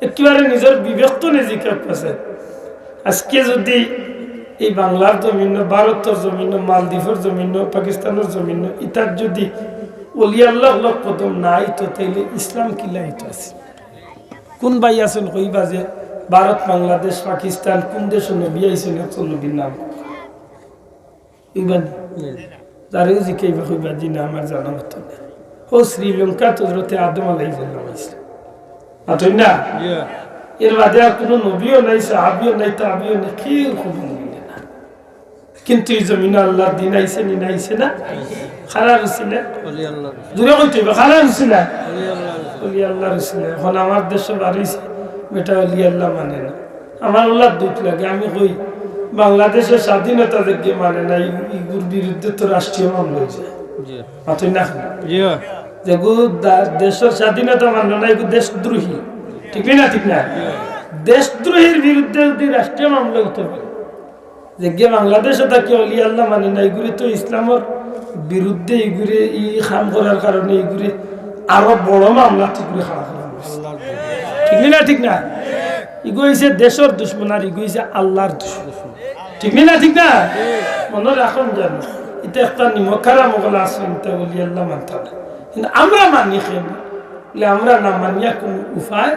একেবারে নিজর বিবেক তনে জিকাউক্কা। আজকে যদি এই বাংলার জমিনো, ভারতর জমিনো, মালদ্বীপর জমিনো, পাকিস্তানর জমিনো, ইতাত যদি অলি আল্লাহ অকলর কদম না আইতো, তাইলে ইসলাম কিলা আইতো আছে? কুন ভাই আছইন কইবা যে ভারত, বাংলাদেশ, পাকিস্তান, কুন দেশো নবী আইছইন, একজন নবীর নাম কইবা নি? যারেউ জিকাইবা কইবা, "জি না, আমার জানা মতো না।" অউ শ্রীলঙ্কাত হযরতে আদম আলাইহিস সালাম আইছইন। মাতইন না? জি। এর বাদে আর কুনু নবীও নাই, সাহাবীও নাই, তাবিও নাই, কেউর খবর মিলে না। কিন্তু ই জমিনো আল্লাহর দ্বীন আইছে নি না আইছে না? কারার উছিলায়? অলি আল্লাহর। জোরে কইতে অইবো, কারার উছিলায়? অলি আল্লাহর। অলি আল্লাহর উছিলায়। অখন আমার দেশো বারইছে, বেটা অলি আল্লাহ মানে না। আমার অউলার দুখ লাগে, আমি কই, বাংলাদেশর স্বাধীনতা যেগিয়ে মানে না, ই-, ইগুর বিরুদ্ধে তো রাষ্ট্রীয় মামলা অইযায়। জি। মাতইন না কেনে? জি। যেগু দা-, দেশর স্বাধীনতা মানে না, ইগু দেশদ্রোহী। ঠিক নি না? ঠিক না? জি। দেশদ্রোহীর বিরুদ্ধে যদি রাষ্ট্রীয় মামলা অইতো পারে, যেগিয়ে বাংলাদেশো থাকি অলি আল্লাহ মানে না, ইগুরে তো ইসলামর বিরুদ্ধে ইগুরে ই কাম করার কারণে ইগুরে আরো বড় মামলাত ইগুরে খাড়া করা অইছে। ঠিক নি না? ঠিক না? ইগু অইছে দেশর দুশমন আর ইগু অইছে আল্লার দুশমন। ঠিক নি না? ঠিক না? মনো রাখইন যেন, ইতা একটা নিমকহারাম অকল আছইন, ইতা অলি আল্লা মানতা নায়। কিন্তু আমরা মানি কেনে? বুলে, আমরা না মানিয়া কুনু উপায়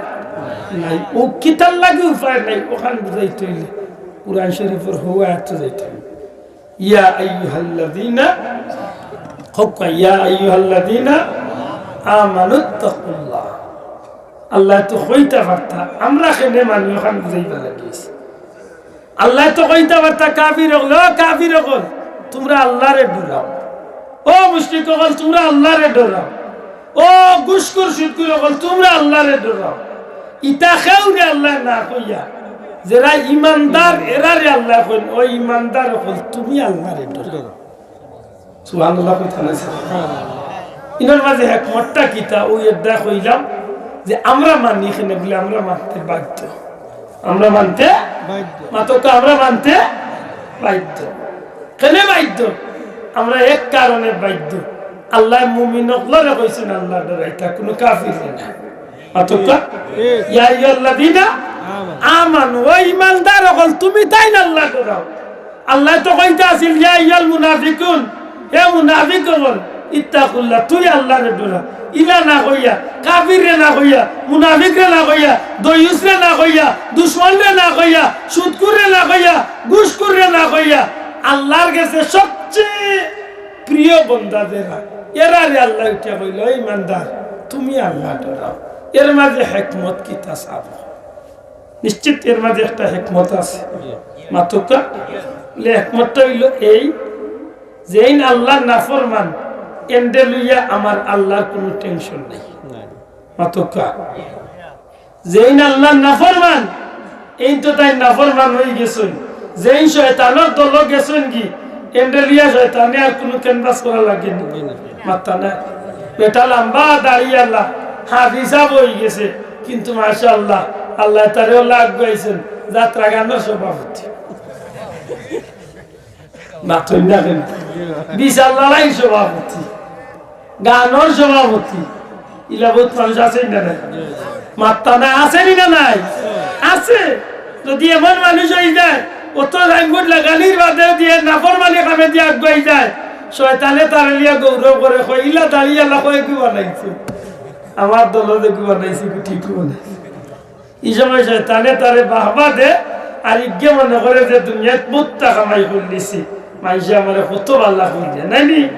নাই। অউ কিতার লাগি উপায় নাই, অখান বুঝাইতে অইলে কুরআন শরিফর হউ আয়াতো যাইতে অইবো। ইয়া আইয়ুহাল্লাযীনা, কউক্কা, ইয়া আইয়ুহাল্লাযীনা আমানুত্তাকুল্লাহ। আল্লায় তো কইতা পারতা, আমরা কেনে মানি অখান বুঝাইবার লাগি। আল্লায় তো কইতা পারতা, কাফির অকল, ও কাফির অকল, তুমরা আল্লারে ডরাও। ও মুশরিক অকল, তুমরা আল্লারে ডরাও। ও ঘুষখুর সুদখুর অকল, তুমরা আল্লারে ডরাও। ইতা কেউরে আল্লায় না কইয়া, যেরা ইমানদার, এরারে আল্লায় কইন, ও ইমানদার অকল, তুমি আল্লারে ডরাও। সুবহানাল্লাহ কইতা নায়? ইনোর মাঝে হেকমতটা কিতা? অউ এরদায় কইলাম যে আমরা মানি কেনে? বুলে, আমরা মানতে বাধ্য। আমরা মানতে বাধ্য। মাতউক্কা, আমরা মানতে বাধ্য। কেনে বাধ্য? আমরা এক কারণে বাধ্য। আল্লায় মুমিন অকলরে কইছইন আল্লারে ডরাইতা, কুনু কাফিররে না। মাতউক্কা? ইয়া আইয়ুহাল্লাযীনা আমানু, ও ইমানদার অকল, তুমি তাইন আল্লারে ডরাও। আল্লায় তো কইতা আছিল, ইয়া আইয়ুহাল মুনাফিকুন, হে মুনাফিক অকল, ইত্তাকুল্লাহ, তুই আল্লারে ডরা। ইলা না কইয়া, কাফিররে না কইয়া, মুনাফিকরে না কইয়া, দইয়ুসরে না কইয়া, দুশমনরে না কইয়া, সুদখুররে না কইয়া, ঘুষখুররে না কইয়া, আল্লার গেছে সবচেয়ে প্রিয় বন্দা যেরা, এরারে আল্লায় উঠিয়া কইলা, ও ইমানদার, তুমি আল্লারে ডরাও। এর মাঝে হেকমত কিতা সাব? নিশ্চিত এর মাঝে একটা হেকমত আছে। মাতউক্কা, বুলে হেকমতটা অইলো এই, যেইন আল্লার নাফরমান, এনরে লইয়া আমার আল্লার কুনু tension নাই। মাতউক্কা, যেইন আল্লার নাফরমান, এইন তো তাইন নাফরমান অইগেছইন। যেইন শয়তানর দলো গেছইন গি, এনরে লইয়া শয়তানে আর কুনু canvass করা লাগে না। মাততা নায়। বেটা লাম্বা দাড়ি আলা, হাফিজ সাব অইগেছে, কিন্তু মাশাআল্লাহ, আল্লায় তারে অলা আগুয়াইছইন, যাত্রা গানর সভাপতি। মাতইন না কেনে? বিচার লড়াইর সভাপতি, গানর সভাপতি, ইলা বউত মানুষ আছে না নাই? মাততা নায়, আছে নি না নাই? আছে। যদি এমন মানুষ অইযায়, অত লাইনগুট লাগানির বাদে যদি এ নাফরমানি কামেদি আগুয়াই যায়, শয়তানে তারে লইয়া গৌরব করে, কয়, ইলা দাড়ি আলা কয় কি বানাইছে? আমার দলো যে কি বানাইছে, কি ঠিক বানাইছে। ই সময় শয়তানে তারে বাহবা দে, আর ইগে মনে করে যে দুনিয়াত বউততা কামাই করিলিছি, মানষে আমারে কত ভালা কইলে, নায় নি?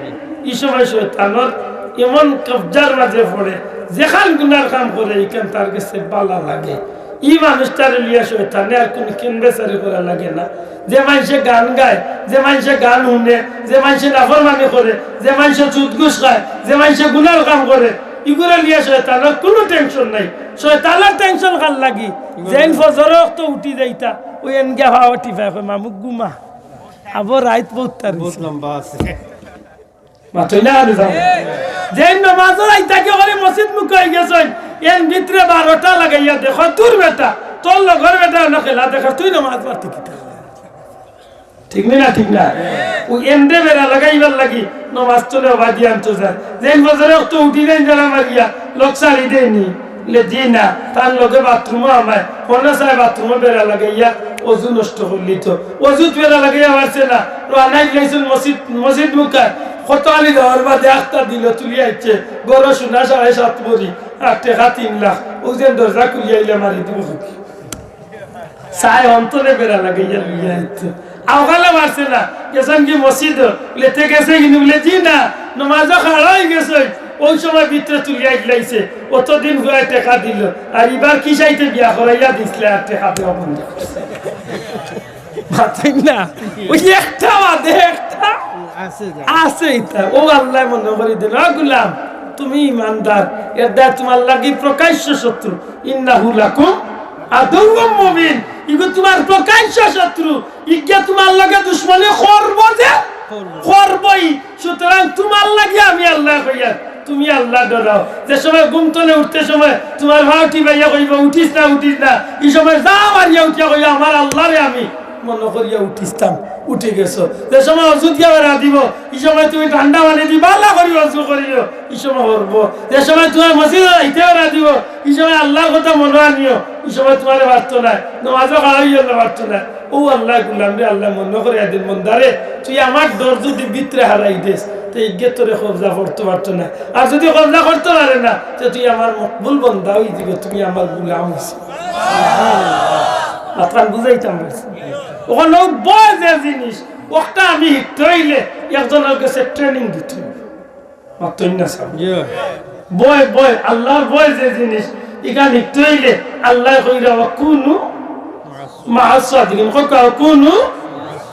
ই সময় শয়তানর এমন কবজার মাঝে পড়ে, যেখান গুনার কাম করে, ইখান তার গেছে ভালা লাগে। ই মানুষটারে লইয়া শয়তানে আর কুনু কেনবেচারি করা লাগে না। যে মানষে গান গায়, যে মানষে গান হুনে, যে মানষে নাফরমানি করে, যে মানষে সুদ ঘুষ খায়, যে মানষে গুনার কাম করে, ইগুরে লইয়া শয়তানর কুনু tension নাই। শয়তানর tension কার লাগি? যেইন ফজর অক্ত উঠি যাইতা, অউ এনগে পাও টিপায় কয়, "মামু ঘুমা, আবো রাইত বউততা রইছে।" বউত লম্বা আছে। মাতইন না কেনে? যেইন নমাজর আইতা কি করি মসজিদ মুখা অইগেছইন, এন ভিতরে বারোটা লাগাইয়া দেখো, "দূর বেটা, তোর লগর বেটা অনো খেলা দেখে, তুই নমাজ পড়তে কিতা?" ঠিক নি না? ঠিক না? অউ এনরে বেড়া লাগাইবার লাগি নমাজ তলে অবাদি আনতো যায়। যেইন ফজর অক্ত উঠি যাইন যারা মারিয়া, লগ ছাড়ি দেয়নি। বুলে, "জি না, তার লগে বাথরুমও আমায়, হনো চায় বাথরুমও বেড়া লাগাইয়া অজু নষ্ট করিলিতো। অজুত বেড়া লাগাইয়া পারছে না, রওয়ানা অইলাইছইন মসজিদ, মসজিদ মুখায়। কত আলি যাওয়ার বাদে আখতা দিল, তুলিয়া আইছে, ঘরো সোনা সাড়ে সাত ভরি, আর টেকা তিন লাখ। অউ যেন দরজা খুলিয়া আইলে মারি দিবো খুকি।" চায় অন্তরে বেড়া লাগাইয়া লইয়া আইতো। আউকালে মারছে না, গেছইন কি মসজিদ, বুলে, "তে গেছে কিনি?" বুলে, "জি না, নমাজো খাড়া অইগেছইন।" অউ সময় ভিতরে তুলিয়া আইলাইছে, অতদিন ফুয়ায় টেকা দিল, আর ইবার কিসাইতে বিয়া করাইয়া দিছলা আর টেকা দেওয়া বন্ধ করছে। মাতইন না, অউ একটা বাদে একটা আছে যা। আছে ইতা। অউ আল্লায় মনো করি দেইন, "ও গোলাম, তুমি ইমানদার, এরদায় তুমার লাগি প্রকাশ্য শত্রু, ইন্নাহু লাকুম আদুউম মুবিন।" ইগু তুমার প্রকাশ্য শত্রু, ইগিয়ে তুমার লগে দুশমনি করবো যে করবোই। সুতরাং তুমার লাগি আমি আল্লায় কইয়ার, তুমি আল্লারে ডরাও। যে সময় ঘুম তনে উঠতে সময় তুমার পাও টিপাইয়া কইবো, "উঠিস না, উঠিস না," ই সময় যা মারিয়া উঠিয়া কইও, "আমার আল্লারে আমি মনো করিয়া উঠিছতাম, উঠি গেছো। যে সময় অজুত গিয়া বেড়া দিব, ই সময় তুমি ঠান্ডা পানি দি বালা করি অজু করিও, ই সময় করবো। যে সময় তুমার মসজিদো যাইতে বেড়া দিব, ই সময় আল্লার কথা মনো আনিও, ই সময় তুমারে পারতো নায়, নমাজো খাড়া অইয়া পারতো নায়। অউ আল্লার গুলামরে আল্লায় মনো করিয়া দিন, বন্দারে, তুই আমার ডর যুদি ভিতরে হারাই দেস, তে ইগে তোরে কবজা করতো পারতো নায়। আর যুদি কবজা করতো পারে না, তে তুই আমার মকবুল বন্দা অইযিবে, তুমি আমার গুলাম অইছো। মাতখান বুঝাইতাম পারছি। অখন অউ ভয় যে জিনিস, অখটা আমি হিকতে অইলে একজনর গেছে training দিতে অইবো। মাতইন না সাব। ভয়, ভয়, আল্লার ভয় যে জিনিস, ইখান হিকতে অইলে আল্লায় কইরা, "ওয়া কুনু মা'আস সাদিকিন।" কউক্কা, "ওয়া কুনু।"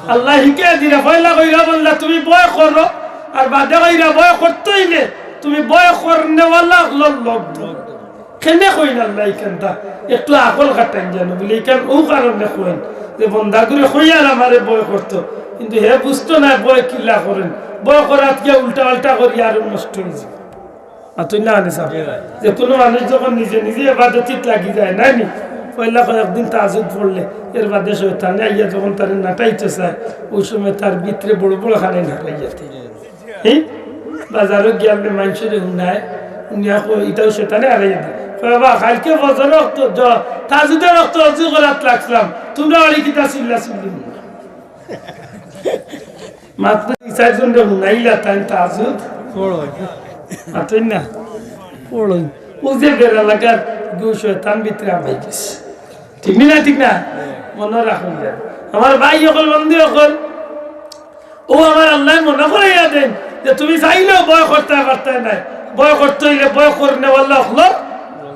আল্লায় হিকাই দিরা, পয়লা কইরা, "বন্দা, তুমি ভয় করো," আর বাদে কইরা, "ভয় করতে অইলে তুমি ভয় করনেওয়ালা অকলর লগ ধরো।" কেনে কইন আল্লায় ইখানতা? একটু আকল খাটাইন জানো বুলে, ইখান অউ কারণে কইন যে বন্দাগুরে কইয়ার আমারে ভয় করতো, কিন্তু হে বুঝতো নায় ভয় কিলা করইন, ভয় করাত গিয়া উল্টা পাল্টা করি আরো নষ্ট অইযিবো। মাতইন না কেনে সাব? যে কুনু মানুষ যখন নিজে নিজে ইবাদতিত লাগি যায়, নায় নি? পয়লা কয়েকদিন তাহাজ্জুদ পড়লে, এর বাদে শয়তানে আইয়া যখন তারে নাটাইতে চায়, অউ সময় তার ভিতরে বড় বড় খানাইন হারাইয়া দেয়। হি? বাজারো গিয়া আপনে মানষরে হুনায়, হুনিয়া কয়, ইতাও শয়তানে হারাইয়া দেয়। কয়, "বাবা, কাইলকে ফজরর অক্ত, জ-, তাহাজ্জুদর অক্ত অজু করাত লাগছিলাম, তুমরা বাড়ি কিতা চিল্লা চিল্লি?" মাত্র দুই চাইরজনরে হুনাইলা, তাইন তাহাজ্জুদ পড়ইন। মাতইন না? পড়ইন। অউ যে বেড়া লাগার গু শয়তান ভিতরে হামাই গেছে। ঠিক নি না? ঠিক না? মনো রাখইন যে আমার ভাই অকল, বন্ধু অকল, অউ আমার আল্লায় মনো করাইয়া দেইন যে তুমি চাইলেও ভয় করতায় পারতায় নায়। ভয় করতে অইলে ভয় করনেওয়ালা অকলর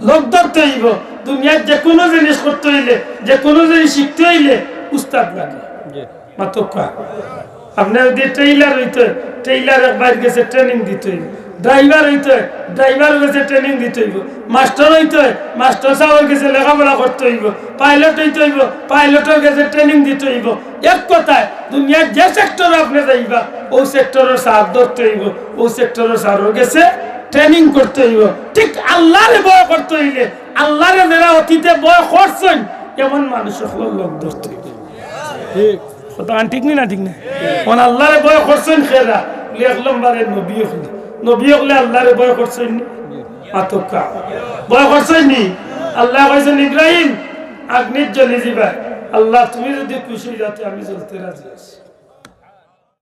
লগ ধরতে অইবো। দুনিয়াত যে কুনু জিনিস করতে অইলে, যে কুনু জিনিস শিখতে অইলে উস্তাদ লাগে। মাতউক্কা। আপনে যুদি tailor অইতে অয়, tailor এর গেছে training দিতে অইবো। Driver অইতে অয়, driver গেছে training দিতে অইবো। মাস্টার অইতে অয়, মাস্টার সাবর গেছে লেখাপড়া করতে অইবো। Pilot অইতে অইবো, pilot এর গেছে training দিতে অইবো। এক কথায়, দুনিয়ার যে sector এ আপনে যাইবা, অউ sector এর সাব ধরতে অইবো, অউ sector এর সাবর গেছে training করতে অইবো। ঠিক আল্লারে ভয় করতে অইলে, আল্লারে যেরা অতীতে ভয় করছইন, এমন মানুষ অকলর লগ ধরতে অইবো। ঠিক। কথা ঠিক নি না? ঠিক না? অখন আল্লারে ভয় করছইন কেরা? বুলে এক নম্বরে নবী অকলে। নবী অকলে আল্লারে ভয় করছইন নি? মাতউক্কা। ভয় করছইন নি? আল্লায় কইছইন, "ইব্রাহিম, আগ্নিত জ্বলি যিবায়। আল্লাহ, তুমি যুদি খুশি অই যাও, তে আমি জ্বলতে রাজি আছি।"